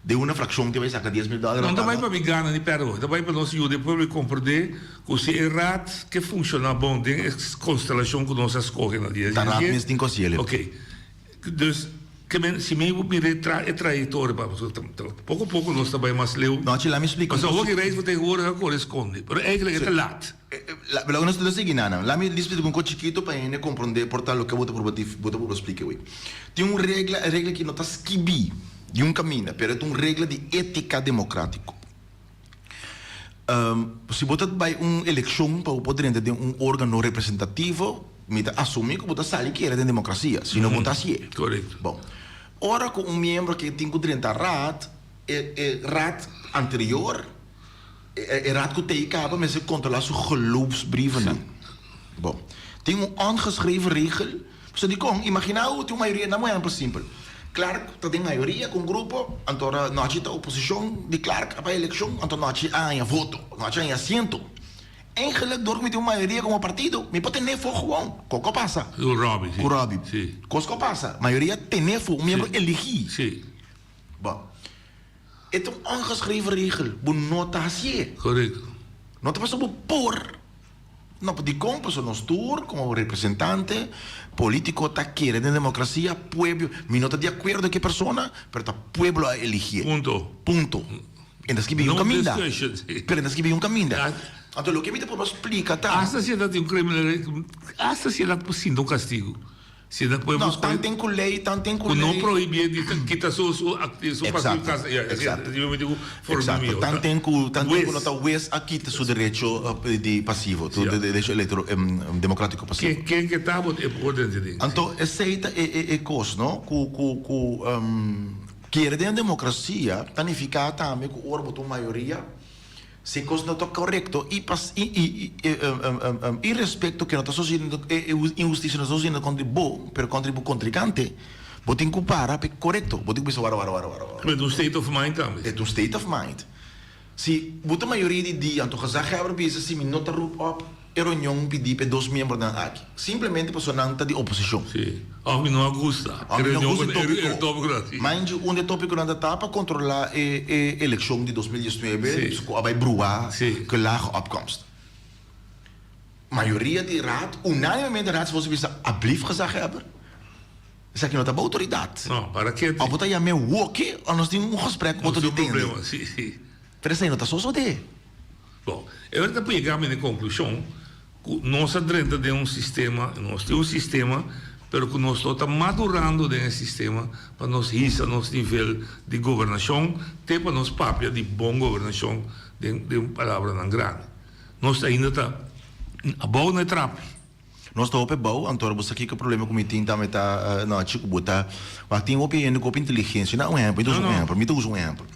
Den una frakshon te bai saka dies mil dòler No ta bai pa pa mi gana ni pèrdè bo, ta bai pa nos yuda e pueblo komprendé ku si e raad ke funshoná bon den e konstelashon ku nos a skohe na dia Ta raad mes tin kosiel. Oké. Dus, ke men, si mi mira e tra e trayektoria pa pasobra ta ta poko poko nos ta bai mas leu. No, chi, laat mi splika un Pasobra kos. hopi rijksvertegenwoordiger a kore skonde, pero eigenlijk e ta laat. Laga nos sigui nan. Laat mi splika un kos chikito pa hende komprondé por ta loke bo ta proba bo ta proba splika awor. Tin un regla, e regla aki no ta skibí di un kaminda, pero e ta un regla di étika demokrátiko. Si bo ta bai un elekshon pa bo por drenta den un órgano representativo, mi ta asumí ku bo ta sali kere den demokrasia, si no bo ta hasié. Korekto. Bon, ora ku un miembro ke tin ku drenta raad, e e raad anterior, e raad ku t'ei kaba mester kontrolá su geloofsbrievennan. Bon, tin un ongeschreven regel. Pasobra dikon? Imaginá bo tin un mayoria, nan un ehèmpel simpel. Clark ta den mayoria ku un grupo, anto ora nochi ta oposishon di Clark a bai elekshon, anto nochi a haña voto, nochi a haña asiento. Eigenlik dor ku mi tin un mayoria komo partido, mi por tene fo gewoon. Koko a pasa? Ku Robbie, si. Ku Robbie. Si. Kos ku a pasa? Mayoria tene fo, un miembro eligí. Si. Bon. E ta un ongeschreven regel, bo no ta hasié. Korekto. No ta pasobra bo por. No, dikon? Pasobra nos tur komo representante politiko ta kere den demokrasia, pueblo, mi no ta di akuerdo ku e persona, pero ta pueblo a eligié. Punto. Punto. E ta skibi un No kaminda. discussion, si. Pero e ta skibi un kaminda. Ja. Anto loke mi ta proba splika ta. Asta si e ta tin un criminal, asta si e ta sinta un kastigu. Si na pueblo No, scoge. tanten cu ley, tanten cu Cu no ley. prohibié di ta kita su su acti su Exacto, pasivo casa. Ja, exacto. así mi digo for Exacto. mi. Tanten cu, tanten cu no Wes. ta wes a kita su derecho eh, di pasivo, su Ja. de- derecho electro em, democratico pasivo. Ken ken ke ta bo e orden di ding. Anto esey ta e e e cos, no? Cu cu cu em, kere den democracia ta nifica tambe cu ora bo ta un mayoria, Si cos no ta corecto y pas y y y irrespecto que no ta sucediendo e inhusticia no ta sucediendo contra bo pero contra bo contrincante bo tin cu para p'e corecto bo tin cu bisa wara wara wara wara Met un state of mind tambe. E ta un state of mind si bo ta mayoria di dia anto gezaghebber bisa si mi no ta roep op E reunion pidi p'e dos miembronan aki, simplemente pasobra nan ta di oposicion. Sí. Of mi no a gusta. Of mi no gusta e topico. E topico sí. Mind you, un di e topiconan ta ta pa controla e e eleccion di 2019, Sí. cu a bay bruha Sí. cu lage opkomst. Mayoria di raad, unanimemente raad si bisa, alblief gezaghebber, esaki no ta bo autoridad. No, para ke? Of bo ta yam'e woki, of nos tin un gesprek Nos otro tin di un tende. problema, sí, sí. Pero esei no ta sosode. Bon, e ora ta por yega mi na e konklushon ku nos a drenta den un sistema, nos tin un sistema. pero ku nos no ta madurando den e sistema pa nos hisa nos nivel di gobernashon te pa nos papia di bon gobernashon den den palabranan grandi. Nos ainda ta abou na e trapi. Nos ta hopi abou, anto ora bo sa kiko problema ku mi tin tambe ta nochi ku bo ta wak tin hopi hende ku hopi inteligensia. Na un ehempel, mi ta usa un ehempel, mi ta usa un ehempel.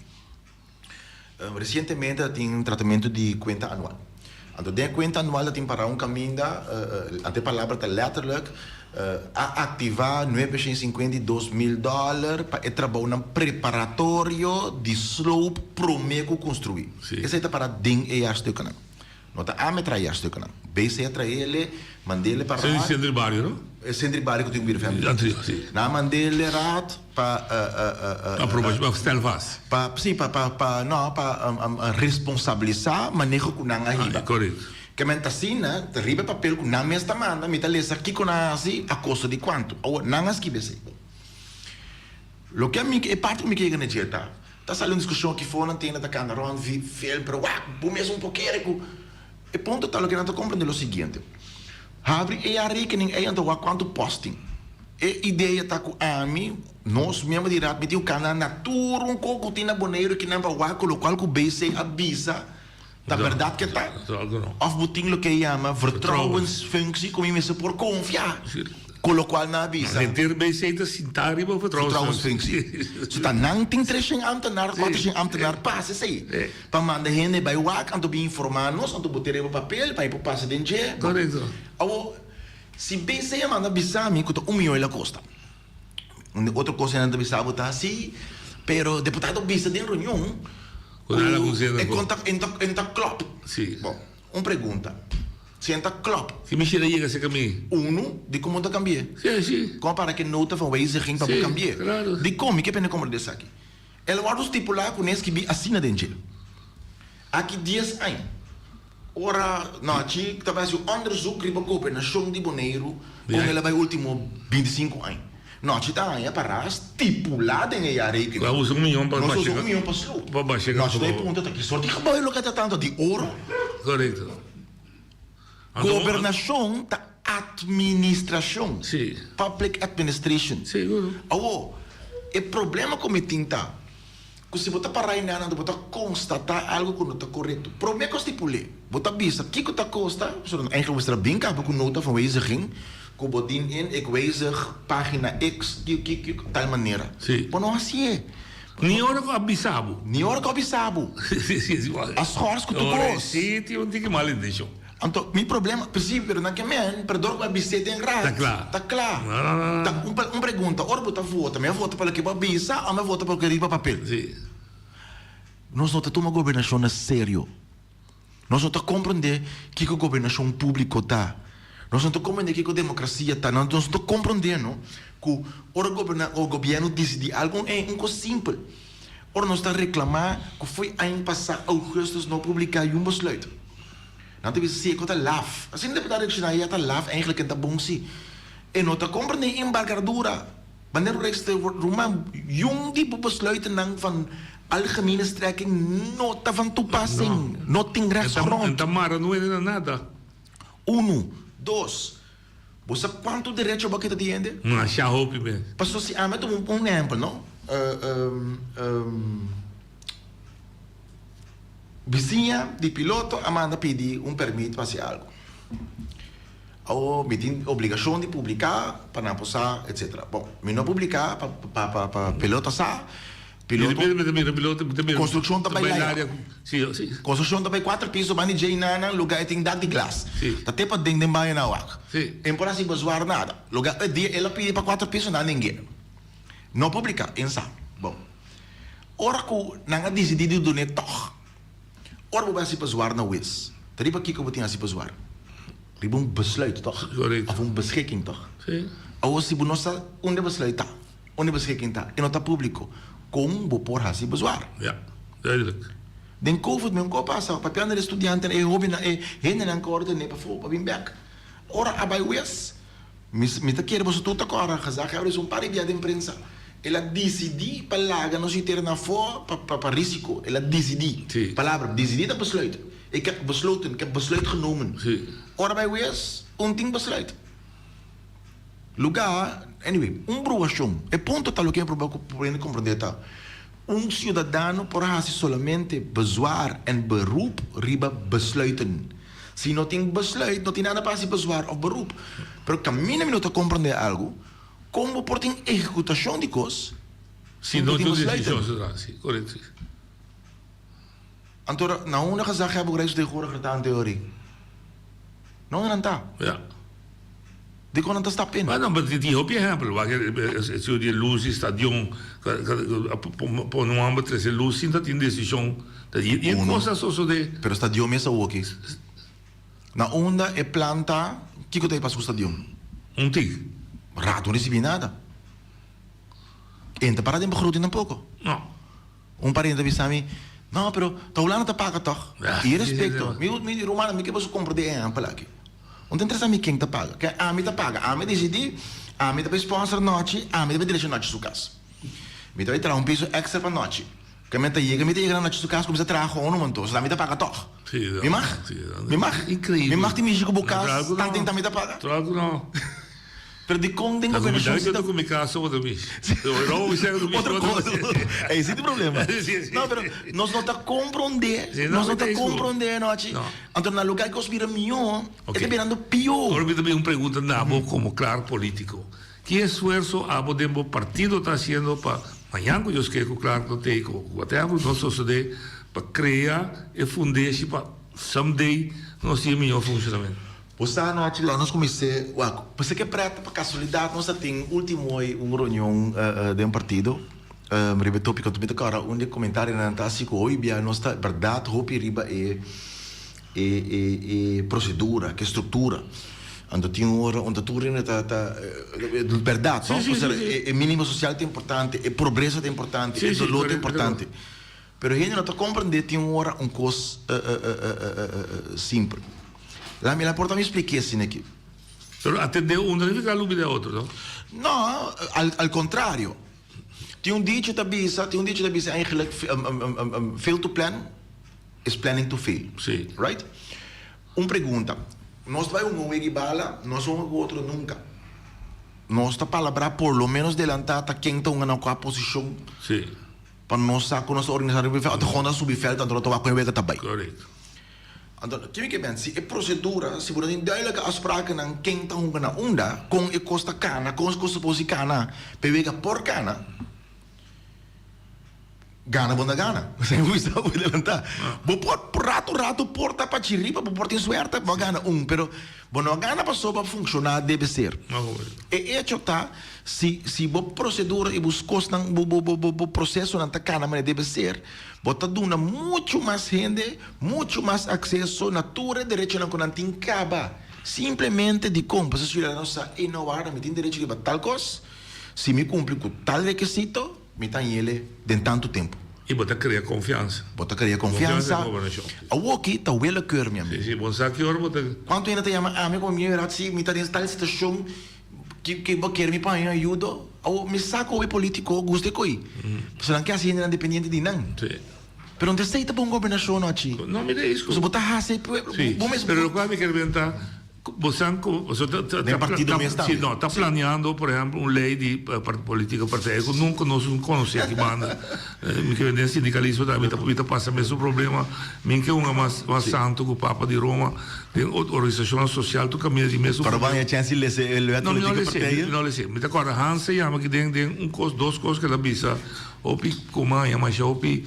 Resientemente a tin tratamentu di kuenta anual. Anto den e kuenta anual a tin pará un kaminda, anto e palabra ta letterlijk, a aktivá nuebe shen sinkuenta i dos mil dòler pa e trabounan preparatorio di sloop promé ku konstruí. Esei ta pará den e jaarstukennan. No ta ami a traha e jaarstukennan. BC a traha ele, mand'ele pa raad. Centro di bario, no? E centro di bario ku tin ku bira family. Nan a mand'ele raad pa. Aproba, pa stel vast. Pa, si, pa, pa, pa, no, pa responsabilisá maneho ku nan a hiba. Korekto. Ke men ta asina, ta riba e papel ku nan mes ta manda, mi ta lesa kiko nan a hasi, a kosto di kuantu. Awor, nan a skibi esei. Loke ami, e parti ku mi ke yega na dje ta, ta sali un diskushon aki for nan tende ta kanda rònt vi film, pero wak, bo mes un por kere ku. E punto ta loke nan ta komprende lo siguiente, habri e jaarrekening ei anto wak kuantu pòst tin. E idea ta ku ami, nos miembro di raad, mi tin ku kanda na tur un kos ku tin na Boneiru kinan pa wak ku lokual ku BC a bisa ta bèrdat ke ta. Òf bo tin loke e yama vertrouwensfunctie ku mi mester por konfia ku lokual nan a bisa. Henter BC ta sintá riba vertrouwensfunctie. So ta nan tin treshen ambtenaar, kuatershen ambtenaar pas esei. Pa manda hende bai wak anto bin informá nos anto bo tin riba papel pa e por pasa den dje. Awor. Si BC a manda bisa mi ku ta un mion el a kosta. Un di otro kos nan ta bisa bo ta hasi, pero deputado bisa den reunion ku e konta en ta klòp. Bon, un pregunta, si en ta klòp. Si mi shira yega serka mi. Unu, dikon bo ta kambi'é? Si, si. Kon a para ku e nota van wijziging pa bo kambi'é? Klaro. Dikon? Mi ke pende komprendé esaki. El a wòrdu stipulá ku nan skibí asina den dje. Aki dies aña. Ora nochi ta bai hasi un onderzoek riba gobernashon di Boneiru kon el a bai ultimo bintisinku aña. Nochi ta haña para stipulá den e jaarrekening. Nos usa un miyon pa Nos usa un miyon pa sloop. Nochi ta e punto ta ki sort di gebouw lo ke ta tantu di oro? Korekto. Gobernashon ta atministrashon. Public administration. Awor e problema ku mi tin ta. Ku si bo ta pará einan anto bo ta konstatá algu ku no ta korekto. Promé ku stipul'é, bo ta bisa kiko ta kosta, pasobra nan eigenlijk mester a bin kaba ku nota van wijziging ku bo dien in ik wijzig pagina X ki ki ki tal manera. Bo no hasié. Ni ora ku a bisa bo. Ni ora ku a bisa bo. A schors ku tur kos. Sí, tin un tiki mal intenshon. Anto mi problema, si, pero nan ke men, pero dor ku a bis'é den raad, Ta kla. ta kla. No, no, no, no. Ta un un pregunta, ora bo ta vota, mi a vota pa loke bo a bisa o mi a vota pa loke riba papel? Si. Nos no ta tuma gobernashon na serio. Nos no ta komprondé kiko gobernashon públiko ta. Nos no ta komprondé kiko demokrasia ta. Nos no ta komprondé no ku ora goberna o gobièrnu disidí algu, un un kos simpel. Ora nos ta reklamá ku fo'i aña pasá ougùstùs no publiká yun besluit. Nan ta bisa si e ko ta laf. Asina deputado reakshoná ya ta laf eigenlijk en ta bon si. E no ta komprendé embargadura. Wanneer u rechts ruman yun di bo besluitennan van algemene strekking no ta van toepassing. No tin rechtsgrond. En ta mara no hende na nada. Unu, dos. Bo sa kuantu derecho bo a kita di hende? Masha hopi mes. Paso si ami a tuma un ehempel no. Bisiña di piloto a manda pidi un permit pa hasi algu. Awor mi tin obligashon di publiká pa nan por sa etsetera. Bon, mi no publiká pa pa pa piloto sa. Piloto, Konstrukshon ta bai laria. Konstrukshon ta bai kuater piso banda di djei nan lugá e tin dak di glas. Ta te paden den baño nan wak. E no por hasi bezwaar nada. Lugá e dia el a pidi pa kuater piso nan ning'é. No publiká, e sa. Bon. Ora ku nan a disidí di dun'é tòg, ora bo bai hasi bezwaar na wes, ta riba kiko bo tin hasi bezwaar? Riba un besluit tòg? Òf un beschikking tòg? Awor si bo no sa unda e besluit ta, unda e beschikking ta, e no ta públiko, kon bo por hasi bezwaar? Ja, duidelijk. Den covid mi un kos pasa, papiando di e studiantenan, e hóbennan, e hendenan ku a wòrdu tené pafó pa bin bèk. Ora a bai wes, Mi mi ta kere boso tur ta kòrda gezaghebber es un par di bia den prensa. El a disidí pa laga nos yu tera afó pa pa pa risiko. El a disidí. Sí. Palabra disidí ta besluit. Ik heb besloten, ik heb besluit genomen. Sí. Ora bai wes, un tin besluit. Lugá, anyway, un bruashon. E punto ta loke mi proba ku por hende komprondé ta, un siudadano por hasi solamente bezwaar en beroep riba besluiten. Si no tin besluit, no tin nada pa hasi bezwaar òf beroep. Pero kaminda mi no ta komprondé algu, kon bo por tin ehekutashon di kos Si sin ku no tin tin besluiten? desishon, si, korekto. Anto na unda gezaghebber rijksvertegenwoordiger ta an teorie? Na unda nan ta? Ja. Dikon nan ta stap in? Bueno, maar tin hopi ehempel. Wak e sio di luz di stadion, pone un homber trece luz sin ta tin decision. Y e cos a sosode. Pero stadion mes awoki. Na unda e plan ta, kiko ta e pasa ku stadion? Un tik. Raad no ricibi nada. E no ta para den begroting tampoco. No. Un pariente ta bisa mi, No, pero ta Hulanda ta paga tòg? I respekto, mi mi rumannan, mi ke boso komprendé e ehèmpel aki. No ta interesa mi ken ta paga. Ke ami ta paga. Ami a disidí, ami ta bai sponsor nochi, ami ta bai direkshon nochi su kas. Mi ta bai traha un piso èkstra pa nochi. Ke mi ta yega, mi ta yega na nochi su kas, kuminsá traha gewoon un montón. Sodat mi ta paga tòg. Mi mag? Mi mag? Mi mag tin mishi ku bo kas, tanten ta mi ta paga? Pero dikon den gobernashon si ta. Ku mi kaso bo ta mishi. Otro kos. Ey si tin problema. No pero nos no ta komprondé, nos no ta komprondé anochi. Anto na lugar ku nos bira mihó, e ta birando pió. Ora mi ta bin un pregunta na bo komo klar politiko. Ki esfuerso abo den bo partido ta hasiendo pa mañan ku Dios ke ku Clark no tei ku whatever no sosodé pa krea e fundeshi pa someday nos tin e mihó funshonamentu? Bo sa anochi la nos kumins'é wak pensé ke prèt pa kasualidat nos a tin ultimo hoy un reunion den partido riba e topiko mi ta kòrda un di e komentarionan ta asi ku hoy bia nos ta bèrdat hopi riba e e e prosedura ke struktura anto tin un ora unda tur hende ta ta bèrdat no pasobra e minimo sosial ta importante e pobresa ta importante e doló ta importante Pero hende no ta comprende tin un ora un cos simpel. La mi la por ta mi spliké asina aki. Pero atendé un no significa lubida otro, no? No, al al contrario. Tin un dicho ta bisa, tin un dicho ta bisa eigenlijk fail to plan is planning to fail. Sí. Right? Un pregunta. Nos ta bai hunga un wega bala, nos a hunga cu otro nunca. Nos ta palabrá por lo menos delantá ta ken ta hunga na cua posicion. Sí. Pa nos sa ku nos ta organisá riba e vèlt, ota honda subi vèlt anto no ta wak kon e wega ta bai. Korekto. Anto kimi ke ben si e prosedura si bo no tin duidelijke afsprakennan ken ta hunga na unda, kon e kos ta kana, kon e kos ta por si kana pa e wega por kana, gana bo no ta gana. Esei bo bisa bo delantá. Bo por ratu ratu por ta pa chiripa, bo por tin suerte bo a gana un, pero bo no a gana pasobra funshoná debe ser. E echo ta Si si bo procedura y bo cosnan bo bo bo bo procesonan ta cana manera debe ser, bo ta duna mucho mas hende mucho mas acceso na tur e derechonan cu nan tin caba. Simplemente dicon? Pasobra ciudadano sa, ey no warda, mi tin derecho riba tal cos, si mi cumpli cu tal requisito, mi ta hañ'ele den tanto tempo. Y bo ta crea confiansa. Bo ta crea confiansa. Confiansa den gobernacion. Awoki ta willekeur, mi amigo. Si, si, bo sa ki ora bo ta. Cuanto hende ta yama ami como mi raad si mi ta den tal situacion. Ke bo kier mi pa haña ayudo? Awor mi sa ku e politiko gusta e koi. Pasobra nan ke hasi hendenan dependiente di nan. Pero no ta esei ta bon gobernashon no achi. No, mi ta is ku. Pasobra bo ta hasi e pueblo. Si, Bo mes. pero lokual mi kier benta, bo san ku bo ta ta Den partido mes tambe. Si, no, ta planeando por ehempel un lei di politika partij ku nunka nos un konosé aki banda. Mi ke den sindikalismo tambe mi ta pasa mesun problema. Mi ke hunga mas mas santu ku Papa di Roma. Den organisashonnan sosial tur kaminda di mesun Pero bo haña chèns di lesa e wet No, mi no politike lese, partijen? mi no lese. Mi ta kòrda Hans a yama aki den den un kos, dos kos ku el a bisa hopi ku mi a haña masha hopi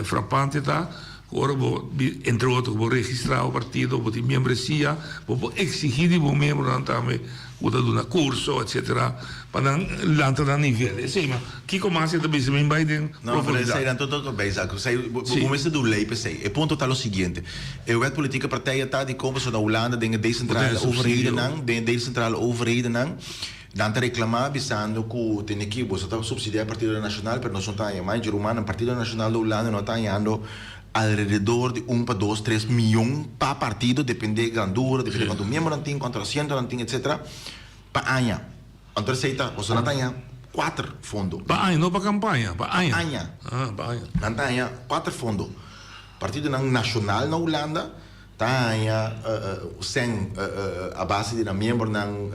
frapante ta ku ora bo entre otro ku bo registrá bo partido, bo tin miembresia, bo por eksigí di bo miembronan tambe ku ta duna kurso etsetera pa nan lanta nan nivel. Esei ma kiko mas e ta bisa mi bai den No, pero profundidad. esei nan tur ta bezig. Esei bo Sí. bo mester dun lei p'esei. E punto ta lo siguiente, e wet politieke partijen ta di kon pasobra na Hulanda den e decentrale Bo tene subsidio. overhedennan, den e decentrale overhedennan, nan ta reclama bisando ku tene ki boso ta subsidia e Partido Nacional pero nos no ta haña. Mai dje rumannan, Partido Nacional di Hulanda no ta hañando alrededor di un pa dos, tres miyon pa partido, depende grandura, depende kuantu miembronan tin, kuantu asientonan tin, etcetera, pa aña. Anto esei ta, boso nan ta haña kuater fondo. Pa aña, no pa kampaña, pa aña. Pa aña. Ah, pa aña. Nan ta haña kuater fondo. Partidonan nashonal na Hulanda ta. Ta haña sèn a base di nan miembronan,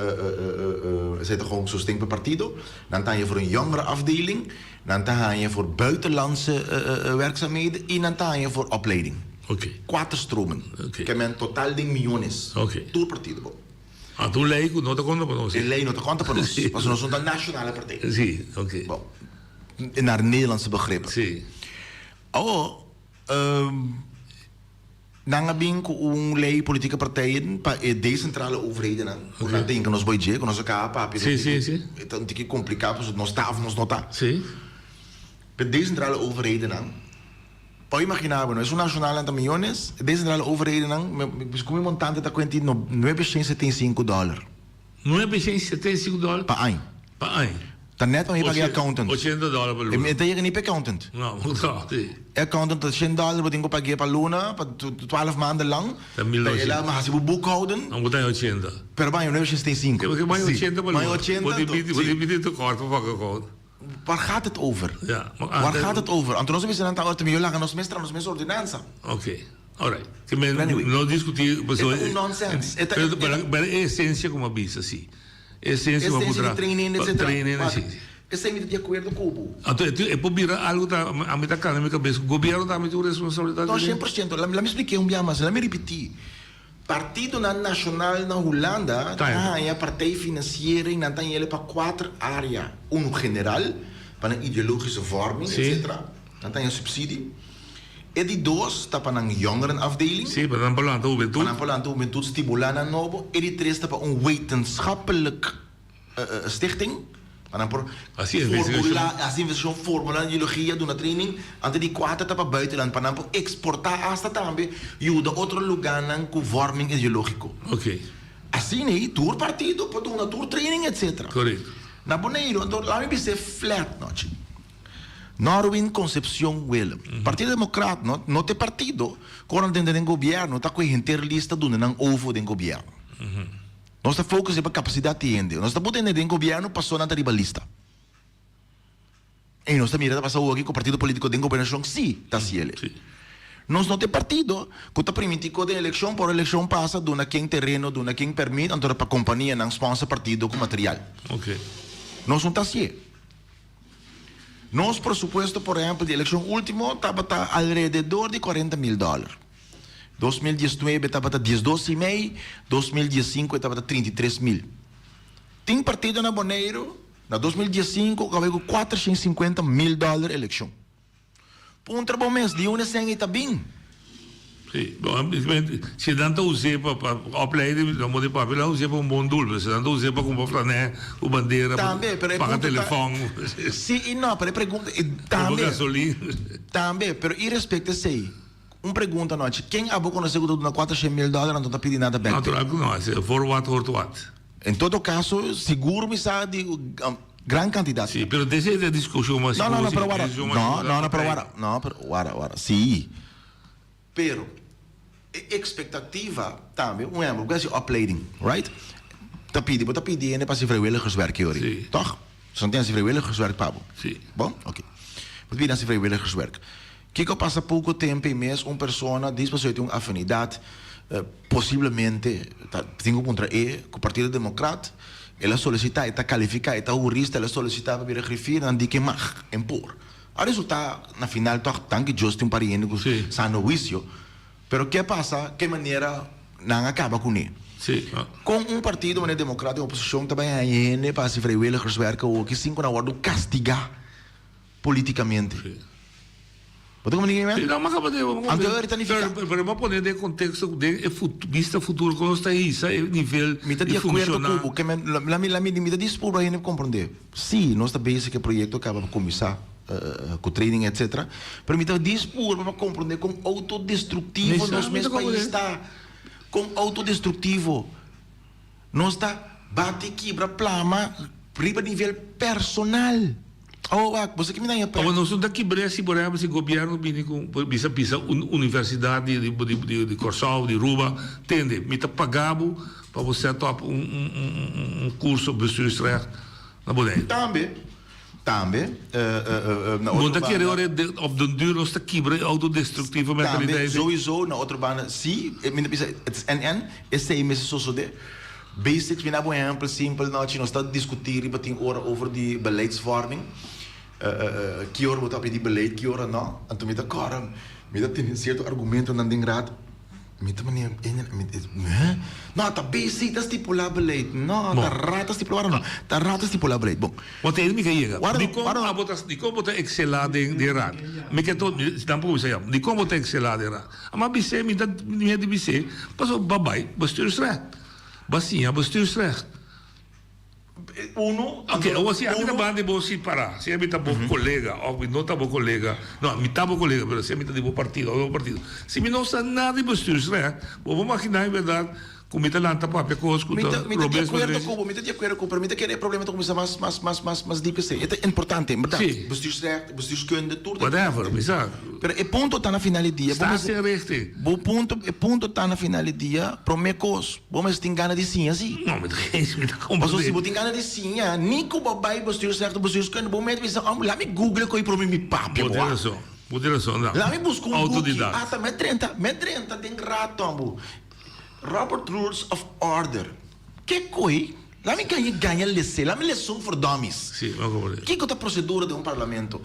esei ta gewoon sosten pa partido. Nan ta haña for un jongerenafdeling, nan ta haña for buitenlandse werkzaamheden i nan ta haña for opleiding. Kuater stromen. Ke men total den miyones. Tur partido bo. Anto un lei ku no ta konta pa nos. E lei no ta konta pa nos, pasobra nos no ta nationale partij. Sí, oké. Bon, naar Nederlandse begrippen. Sí. Awor, nan a bin ku un lei politieke partijen pa e decentrale overhedennan, ku nan ta hinka nos bai dje, ku nos a kaba papia. Sí, sí, sí. E ta un tiki kompliká pasobra nos ta òf nos no ta. Sí. Pa e decentrale overhedennan. Por imagina bo, no esun nashonalnan ta miyones, e decentrale overhedennan, mi ku mi montante ta kuenti no nuebe shen setenta i sinku dòler. Nuebe shen setenta i sinku dòler? Pa aña. Pa aña. Ta nèt pa mi paga e accountant. Ochenta dòler pa luna. E ta yega ni pa e accountant. No, no, si. E accountant ta shen dòler bo tin ku pag'é pa luna, pa twaalf maanden lang. Ta mil Ta el a hasi bo boekhouden. No, bo ta haña ochenta. Pero bo haña nuebe shen setenta i sinku. Bo haña ochenta pa luna. Bo haña ochenta. Bo dibidi, bo dibidi tekort pa paga accountant. Waar gaat het over? Ja, maar Waar gaat het over? Anto nos a bisa nan ta ora mi laga nos mes traha nos mes ordenansa. Oké, alright. Ke men anyway, no diskutí pasobra e ta un nonsens. E ta pero pero pero e esensia ku mi a bisa si. E esensia ku a Esensia di training etcetera. Training si. Esei mi ta di akuerdo ku bo. Anto e por bira algu ta ami ta kanda mi kabes ku gobièrnu tambe tin un responsabilidat. No, 100%. Lami splike un bia mas, lami ripití. Partidonan nashonal na Hulanda ta haña partijfinanciering, nan ta haña pa kuater área, unu general, pa nan ideologische vorming, etcetera. Nan ta haña subsidie. E di dos ta pa nan jongerenafdeling. Sí, pa nan por lanta hubentut. Pa nan por lanta hubentut, stimulá nan nobo. E di tres ta pa un wetenschappelijk stichting, pa nan por formula, hasi investigashon, formula nan ideologia, duna training. Anto di kuater ta pa buitenland, pa nan por eksportá asta tambe yuda otro lugánan ku vorming ideológiko. Asina ei tur partido por duna tur training etcetera. Na Boneiru, anto laat mi bis'é flat nochi. Norwin Concepcion Willem, Partido Democraat no no ta e partido ku ora nan ta den gobièrnu ta ku e henter lista duna nan ovo den gobièrnu. Nos ta focus riba capacidad di hende. Nos ta pone hende den gobierno paso nan ta riba lista. Y nos ta mira ta pasa awo aki cu partido politico den gobernacion si ta haciele. Nos no ta e partido cu ta primiti cu den eleccion por eleccion pasa duna ken tereno, duna ken permit anto pa companianan sponsor partido cu material. Nos no ta hacié. Nos presupuesto por ehempel di eleccion ultimo tabata alrededor di cuarenta mil dollar. 2019 tabata diesdos i mei, 2015 e tabata 33 mil. Tin partido na Boneiru na 2015 ku a bai ku 450 mil dòler elekshon. Puntra bo mes, di unda esei ta bin? Sí, bon, si nan ta us'é pa pa opleiding, nan por di papia nan us'é pa un bon doel, pero si nan ta us'é pa kumpra flanè ku bandera, Tambe, pero e paga punto ta telefòn. Sí i no, pero e pregunta, Kumpra tambe, gasolin. tambe, pero irespecto esei, Un pregunta nochi, ken abo konosé ku ta duna 400 mil dòler anto ta pidi nada bèk p'e? Natural ku no, esei voor wat hoort wat. En todo kaso, sigur mi sa di gran kantidat. Sí, pero desei ta diskushon mas No, no, no, sigur, pero wara, diskushon mas no, sigur no, no, pero ta wara, no, pero wara, wara, sí. Pero e ekspektativa tambe, un ehèmpel, bo ke hasi opleiding, right? Ta pidi, bo ta pidi hende pa hasi vrijwilligerswerk hori, Sí. tòg? So nan tin hasi vrijwilligerswerk pa bo. Sí. Bon? Oké. Bo ta pidi hasi vrijwilligerswerk. Kiko pasa poko tempu ei mes un persona dis pasobra e tin un afinidat posiblemente ta tin ku puntra e ku Partido Demokrat el a solisitá e ta kalifiká e ta hurista el a solisitá pa bira griffier nan di ke mag en por a resultá na final tòg danki Dios tin un par di hende ku sano huisio pero ke pasa ke manera nan a kaba kuné kon un partido manera Demokrat den oposishon ta bai haña hende pa hasi vrijwilligerswerk awoki sin ku nan wòrdu kastigá Politikamente. Bo ta komprende kico mi Sí, no, mi a kaba de, mi a Anto komprende. e ta nifica. Pero, pero mi a pone den contexto, den e fut, bista futuro, con nos ta hisa e nivel Mi ta di di acuerdo funciona. cu bo, ke men, la mi, la mi, mi ta dispuesto pa hende comprende. Sí, nos ta bezig e proyecto caba pa cuminsa cu training etcetera, pero mi ta dispuesto pa comprende con autodestructivo Mi sa, nos mi mes ta pais comprende. ta. Con autodestructivo. Nos ta bati, kibra, plama riba nivel personal. Oh, wak, bo sa ki mi daña Abo nos no ta kibr'é si por ehempel si gobierno bini ku bisa bisa un universidat di di di di Kòrsou, di Aruba, tende, mi ta paga bo pa bo set up un un un un curso bestuursrecht na Boneiru. Tambe. Tambe, na Bo otro ta kere banda. ora e op den duur nos ta kibra e autodestructieve Tambe, mentaliteit ei? sowieso, na otro banda, si, mi ta bisa, het is en-en, esei mester sosode. Basics, mi na bo ehempel simpel, nochi nos ta discuti riba tin ora over di beleidsvorming, ki ora bo ta pidi beleid, ki ora no. Anto mi ta kòrda, mi ta tene cierto argumentonan den raad. Mi ta manera mi no ta basic ta stipula beleid no ta raad ta stipula wara no ta raad ta stipula beleid bon. Bo ta mi ke yega dikon abo ta dikon bo ta eksela den den raad mi ke to tampoco bisa ya dikon bo ta eksela den raad ama bis'é mi ta mi a di bis'é pasobra bo a bai bestuursrecht bo a siña bestuursrecht. Uno, Ok, awor si ami ta banda di bo si para, si ami ta bo colega of mi no ta bo colega, no, mi ta bo colega pero si ami ta di bo partido of bo partido, si mi no sa nada di bestuursrecht, bo por magina en berdad cu mi ta lanta papia cos cu Mi ta ta, mi ta di robes acuerdo robes. cu bo, mi ta di acuerdo cu bo, pero mi ta kere e problema ta cuminsa mas, mas, mas, mas, mas diep esey. E ta importante, en berdad. Si. Bestuursrecht, bestuurskunde, tur ta Whatever, importante. mi sa. Pero e punto ta na final di dia, bo mester, Staatsinrichting. bo punto, e punto ta na final di dia, prome cos, Bo mester tin gana di siña si. No, mi ta geen, mi ta Pasobra comprende. si bo tin gana di siña, ni ku bo bai bestuursrecht of bestuurskunde, bo mester bisa, oh, laat mi google koe prome mi papia Bo bo tin a. rason, bo tin rason, no. Laat mi buska un buki. Autodidact. Ata mi a drenta, mi a drenta den rato ambo. Robert Rules of Order. Ke koe? Laat mi gaña gaña lese, laat mi lesa un for dummies. Si, mi a comprende. Kiko ta procedura den un parlamento?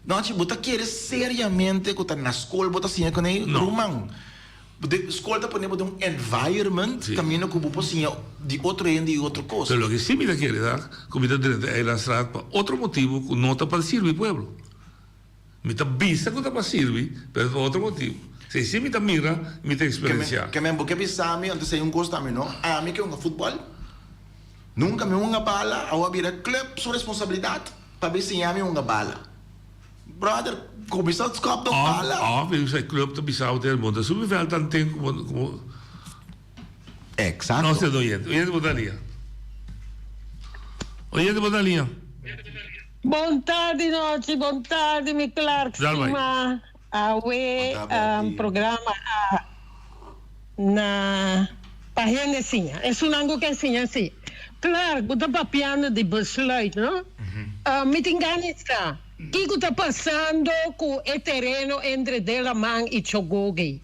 Nochi, bo ta kere seriamente ku ta na skol bo ta siña kuné? No. Ruman. De skol ta pone bo den un environment kaminda ku bo por siña di otro hende i otro kos. Pero loke si mi ta kere ta ku mi ta drenta Eilandstraat pa otro motibu ku no ta pa sirbi pueblo. Mi ta bisa ku ta pa sirbi, pero pa otro motibu. Si si mi ta mira, mi ta eksperensiá. Ke men bo ke bisa mi, anto esei un kos tambe no. Ami ke hunga futbòl, nunka mi hunga bala, awo a bira club su responsabilidat pa bin siña mi hunga bala. Brother, cuminsa scop do bala. Of, of e club ta bisa bo bo ta subi veld tan ten como como. Exacto. Nos ta oyente. Oyente bo ta lia. Oyente bo ta lia. Bon tardi nochi, bon tardi mi Clark stima. Awe programa a na pa hende siña. Esunnan ku ke siña si. Clark, bo ta papiando di besluit, no? Mi tin gana di sa, kiko ta pasando ku e tereno entre Delaman i Chogogi?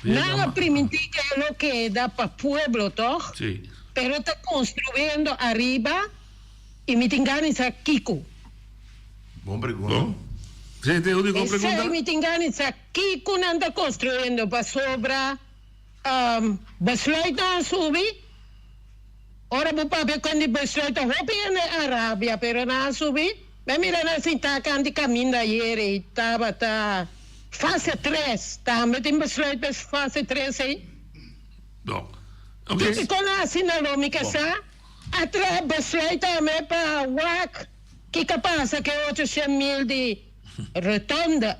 Nan a primintí ku e lo keda pa pueblo, tòg? Pero ta konstruyendo ariba i mi tin gana di sa kiko. Bon pregunta. Sí, te único pregunta. Esei mi tin gana di sa kiko nan ta konstruyendo pasobra besluit nan a subi. Ora bo papia kon di besluit ta hopi hende a rabia pero nan a subi. Mi a mira nan sintá kanti kaminda ayer ei tabata fase tres tambe tin besluit pa e fase tres ei. No. Oké. Kiko nan a hasi na lo mi ke sa? A traha besluit tambe pa wak. Kiko pasa ku e 800.000 di rotonde?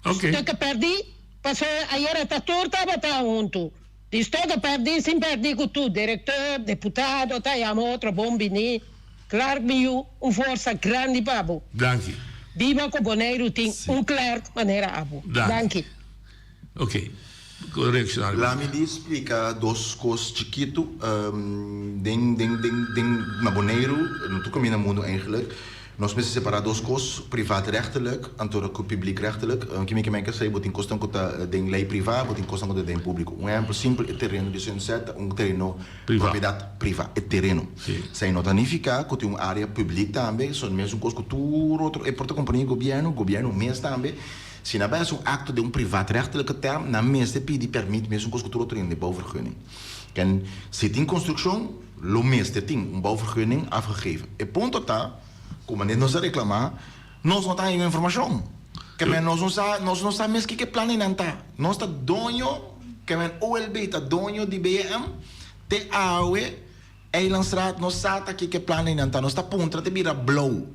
Ok. Stukken pèrdí, pasobra ayera ta tur tabata huntu. Di stukken pèrdí sin pèrdí ku tur direkteur, deputado ta yama otro bon biní. Clark mi yu, un forsa grandi pa bo. Danki. Biba ku Boneiru tin un Clark manera abo. Danki. Danki. Ok. Reaccionar. Lami di splica dos cos chikitu. Den den den den na Boneiru, no tur caminda mundo eigenlijk, nos mester separa dos cos, privaatrechtelijk anto cu publiekrechtelijk. Kimi ke men ke say bo tin cosnan cu ta den ley priva, bo tin cosnan cu ta den publico. Un ehempel simpel, e tereno di Sunset ta un tereno propiedad priva, e tereno. Esey no ta nifica cu tin un area publiek tambe, so mesun cos cu tur otro, e por ta compania di gobierno, gobierno mes tambe. Si nan bai hasi un akto den un privaatrechtelijke term, nan mester pidi permit mesun kos ku tur otro hende, bouwvergunning. Ken si tin konstrukshon, lo mester tin un bouwvergunning afgegeven. E punto ta, ku manera nos a reklamá, nos no ta haña informashon. Ke men nos no sa, nos no sa mes kiko e planennan ta. Nos ta doño, ke men OLB ta doño di BM, te awe Eilandstraat no sa ta kiko e planennan ta. Nos ta puntra te bira blou.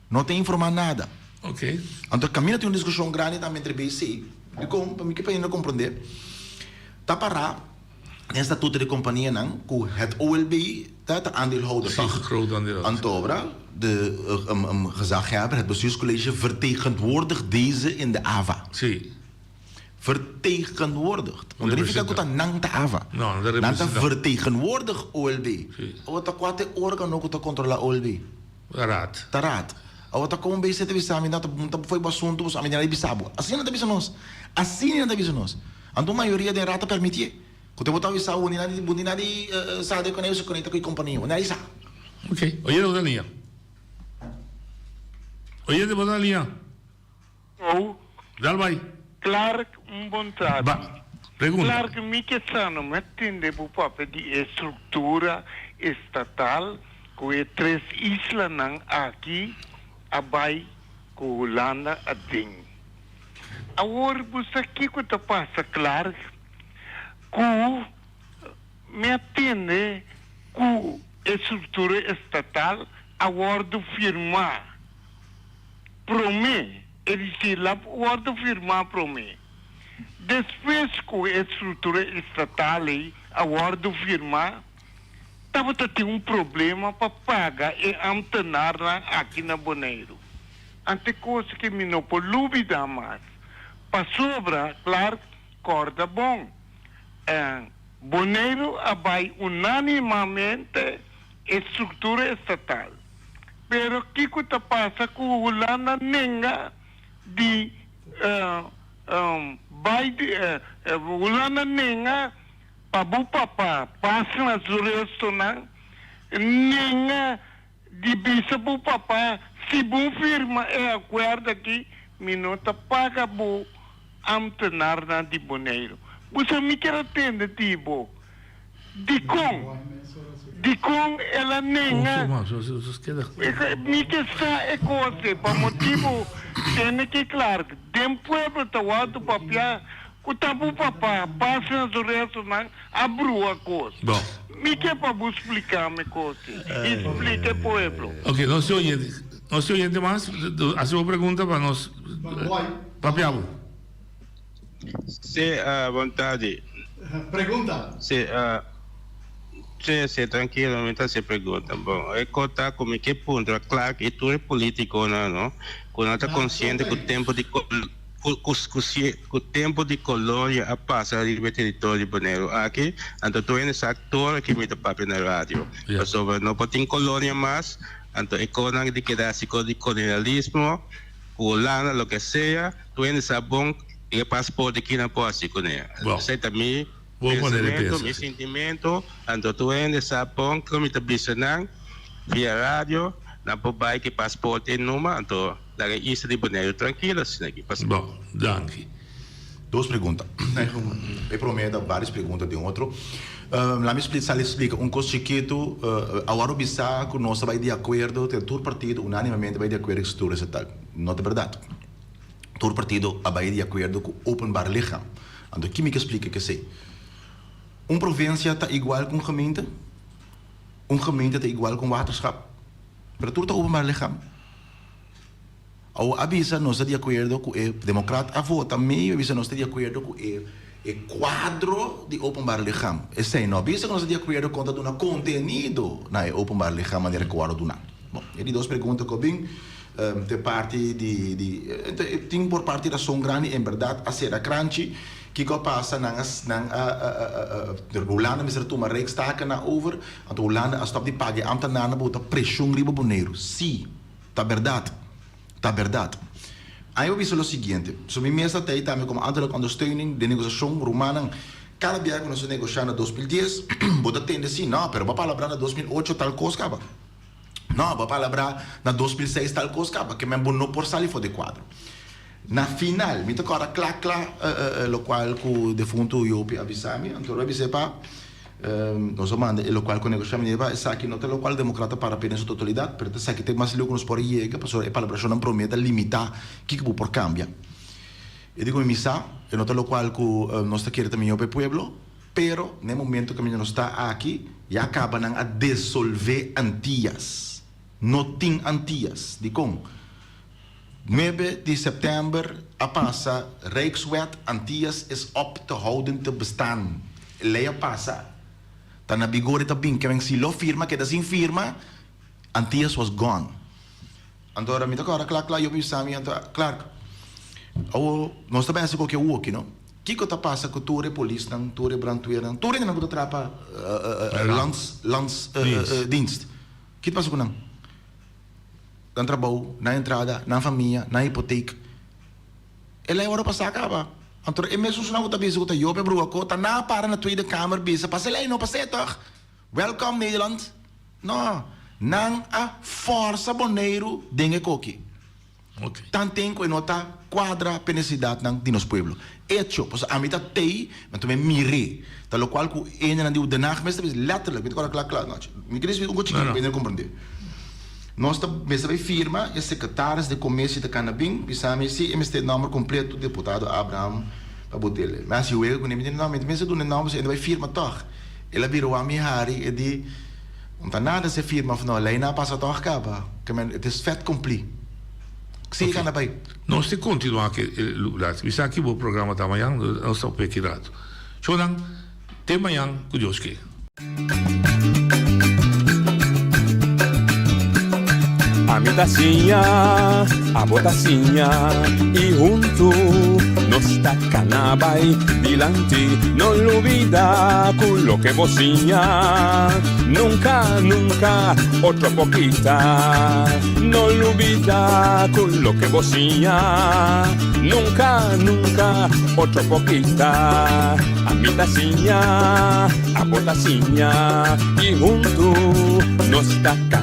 No ta informá nada. Ok. Anto kaminda tin un diskushon grandi tambe entre BC. Dikon? Pa mi ke pa hende komprondé. Ta pará den statuto di kompanianan ku het OLB ta ta aandeelhouder, Sí, tòg? groot aandeelhouder. Anto obra de gezaghebber, het bestuurscollege vertegenwoordigt deze in de AVA. Sí. Vertegenwoordigt. Want no nifiká ku ta nan ta AVA. No, nan ta Nan ta representá. vertegenwoordig OLB. Sí. Awor ta kua ta e órgano ku ta kontrolá OLB? Raad. Ta raad. Awor ta kon bes e ta bisa mi, no ta ta fo'i bo asuntu pasobra ami na bisa bo. Asina nan ta bisa nos. Asina nan ta bisa nos. Anto mayoria den raad ta permitié. Ku te bo ta bisa bo ni bo ni nadi sa de konei su konekta ku e kompania. Bo nadi sa. Ok. Oyente bo ta liña. Oyente bo ta liña. Ou. Dal bai. Clark un bon tardi. Ba. Pregunta. Clark mi ke sa no me tende bo papia di e struktura estatal ku e tres islanan aki a bai ku Hulanda aden. Awor bo sa kiko ta pasa Clark? Ku mi a tende ku e struktura estatal a wòrdu firmá. Promé, e di la wòrdu firmá promé. Despues ku e struktura estatal ei a wòrdu firmá, tabata tin un problema pa paga e ámtenarnan aki na Boneiru. Ante kos ke mi no por lubidá mas, pasobra Clark kòrda bon, Boneiru a bai unánimamente e struktura estatal. Pero kiko ta pasa ku Hulanda nenga di bai di Hulanda nenga pa bo papa pasa na su restonan nenga di bisa bo papa si bo firma e akuerdo aki mi no ta paga bo ambtenarnan di Boneiru. Bo sa mi kier a tende di bo. Dikon? Dikon el a nenga? Mi ke sa e kos ei pa motibu tene ki Clark den pueblo ta wòrdu papia ku ta bo papa pasa na su restonan a brua kos. Mi ke pa bo splika mi kos ei i splika e pueblo. Ok, nos tin oyente, nos tin oyente mas? Hasi bo pregunta pa nos papia bo. Sí, bon tardi. Pregunta. Sí, sí, sí, trankilo, mi ta hasi pregunta. Bon, e kos ta ku mi ke puntra Clark i tur e politikonan, no, ku nan ta konsiente ku tempu di ku ku tempu di kolonia a pasa riba e teritorio di Boneiru aki, anto tur hende sa tur ki mi ta papia na radio. Pasobra no por tin kolonia mas, anto e kosnan di keda hasi kos di kolonialismo, ku Hulanda, loke sea. Tur hende sa bon e paspoort di kinan por hasi kuné. Esei ta mi pensamentu, mi sintimentu. Anto tur hende sa bon kiko mi ta bisa nan via radio. Nan por bai ku e paspoort ei numa, anto laga e isla di Boneiru trankilo asina aki. Bon, danki. Dos pregunta. E prome ta varios pregunta den otro. Laat mi sali splika un kos chikitu. Awor bisa ku nos ta bai di akuerdo, tur partido unanimamente bai di akuerdo ku struktura estatal. No ta bèrdat. Tur partido a bai di akuerdo ku openbaar lichaam. Anto ki mi ke splika kesei? Un provinsia ta igual ku un gemeente? Un gemeente ta igual ku un waterschap? Pero tur ta openbaar lichaam. Awor a bisa nos ta di akuerdo ku e demokrat a vota mee a bisa nos ta di akuerdo ku e e kuadro di openbaar lichaam. Esei no a bisa ku nos ta di akuerdo kon ta duna kontenido na e openbaar lichaam manera ku wòrdu duna. Bon, e di dos pregunta ku a bin. Te parti di di tin por parti rason grandi en berdad a sera kranchi kiko a pasa nan a nan a a Hulanda mester a tuma rijkstaken na over anto Hulanda a stop di paga e ambtenarnan pa bota preshon riba Boneiru si ta berdad ta berdad Aña bo bisa lo siguiente so mi mes ta tei tambe komo ambtenaar ondersteuning den negosiashon rumannan kada biaha ku nos a negosha na 2010 bo ta tende si no pero bo a palabra na 2008 tal kos kaba. No, bo a palabrá na 2006 tal kos kaba, ke men bo no por sali for di kuadro. Na final, mi ta kòrda kla kla lokual ku defuntu Jopie a bisa mi, anto lo a bis'é pa nos a manda e lokual ku negoshá, mi di pa esaki no ta lokual demokrat ta para p'e den su totalidat, pero ta esaki ta e mas leu ku nos por a yega, pasobra e palabrashonnan promé ta limitá kiko bo por kambia. E di ku mi, mi sa, e no ta lokual ku nos ta kere ta mihó pa e pueblo, Pero na e momento caminda nos ta aki, ya caba nan a desolve Antillas. No tin Antillas. Dicon? Nuebe di september a pasa Rijkswet Antillas is op te houden te bestaan. E ley a pasa. Ta na bigor e ta bin. Kemen si lo firma keda sin firma, Antillas was gone. Anto ora mi ta kòrda kla kla yo bisa mi anto Clark awo nos ta bèsa koke awoki no kiko ta pasa ku tur e polisnan tur e brandweernan tur hendenan ku ta traha pa lands lands dienst ki ta pasa ku nan? Nan trabou, nan entrada, nan famia, nan hipoteek. E lei wòrdu pasá kaba. Anto e mesun esnan ku ta bisa ku ta Joop e brua ko ta na para na Tweede Kamer bisa pasa e lei no pas'é tòg. Welkom Nederland. No, nan a fòrsa Boneiru den e koki. Tanten ku e no ta kuadra p'e nesesidatnan di nos pueblo. Echo, pasobra ami ta tei, mi a tuma e mir'é. Ta lokual ku hendenan di Den Haag mes ta bisa letterlijk, mi ta kòrda kla kla, no, mi kere bisa un kos chikito pa hende komprendé. Nos ta mester bai firma, e sekretaris di komesio ta kana bin bisa mi si e mester e nòmber kompleto diputado Abraham pa bot'el. Mi a hasi wega kuné, mi di no, mi ta mester duna e nòmber pasobra e ta bai firma tòg. El a bira wak mi hari, e di, No ta nada si e firma òf no, lei nan a pasa tòg kaba, ke men het is vet kompli. Sigui kanda bai. Nos tin kontinuá ku e lugá. Mi sa ki bo programa ta mañan, nos ta papia ki ratu. Shownan, te mañan ku Dios ke. Ami ta siña, abo ta siña y huntu nos ta cana bay dilanti. No lubida cu loke bo siña nunca, nunca otro por kita. No lubida cu loke bo siña nunca, nunca otro por kita. Ami ta siña, abo ta siña y huntu nos ta cana.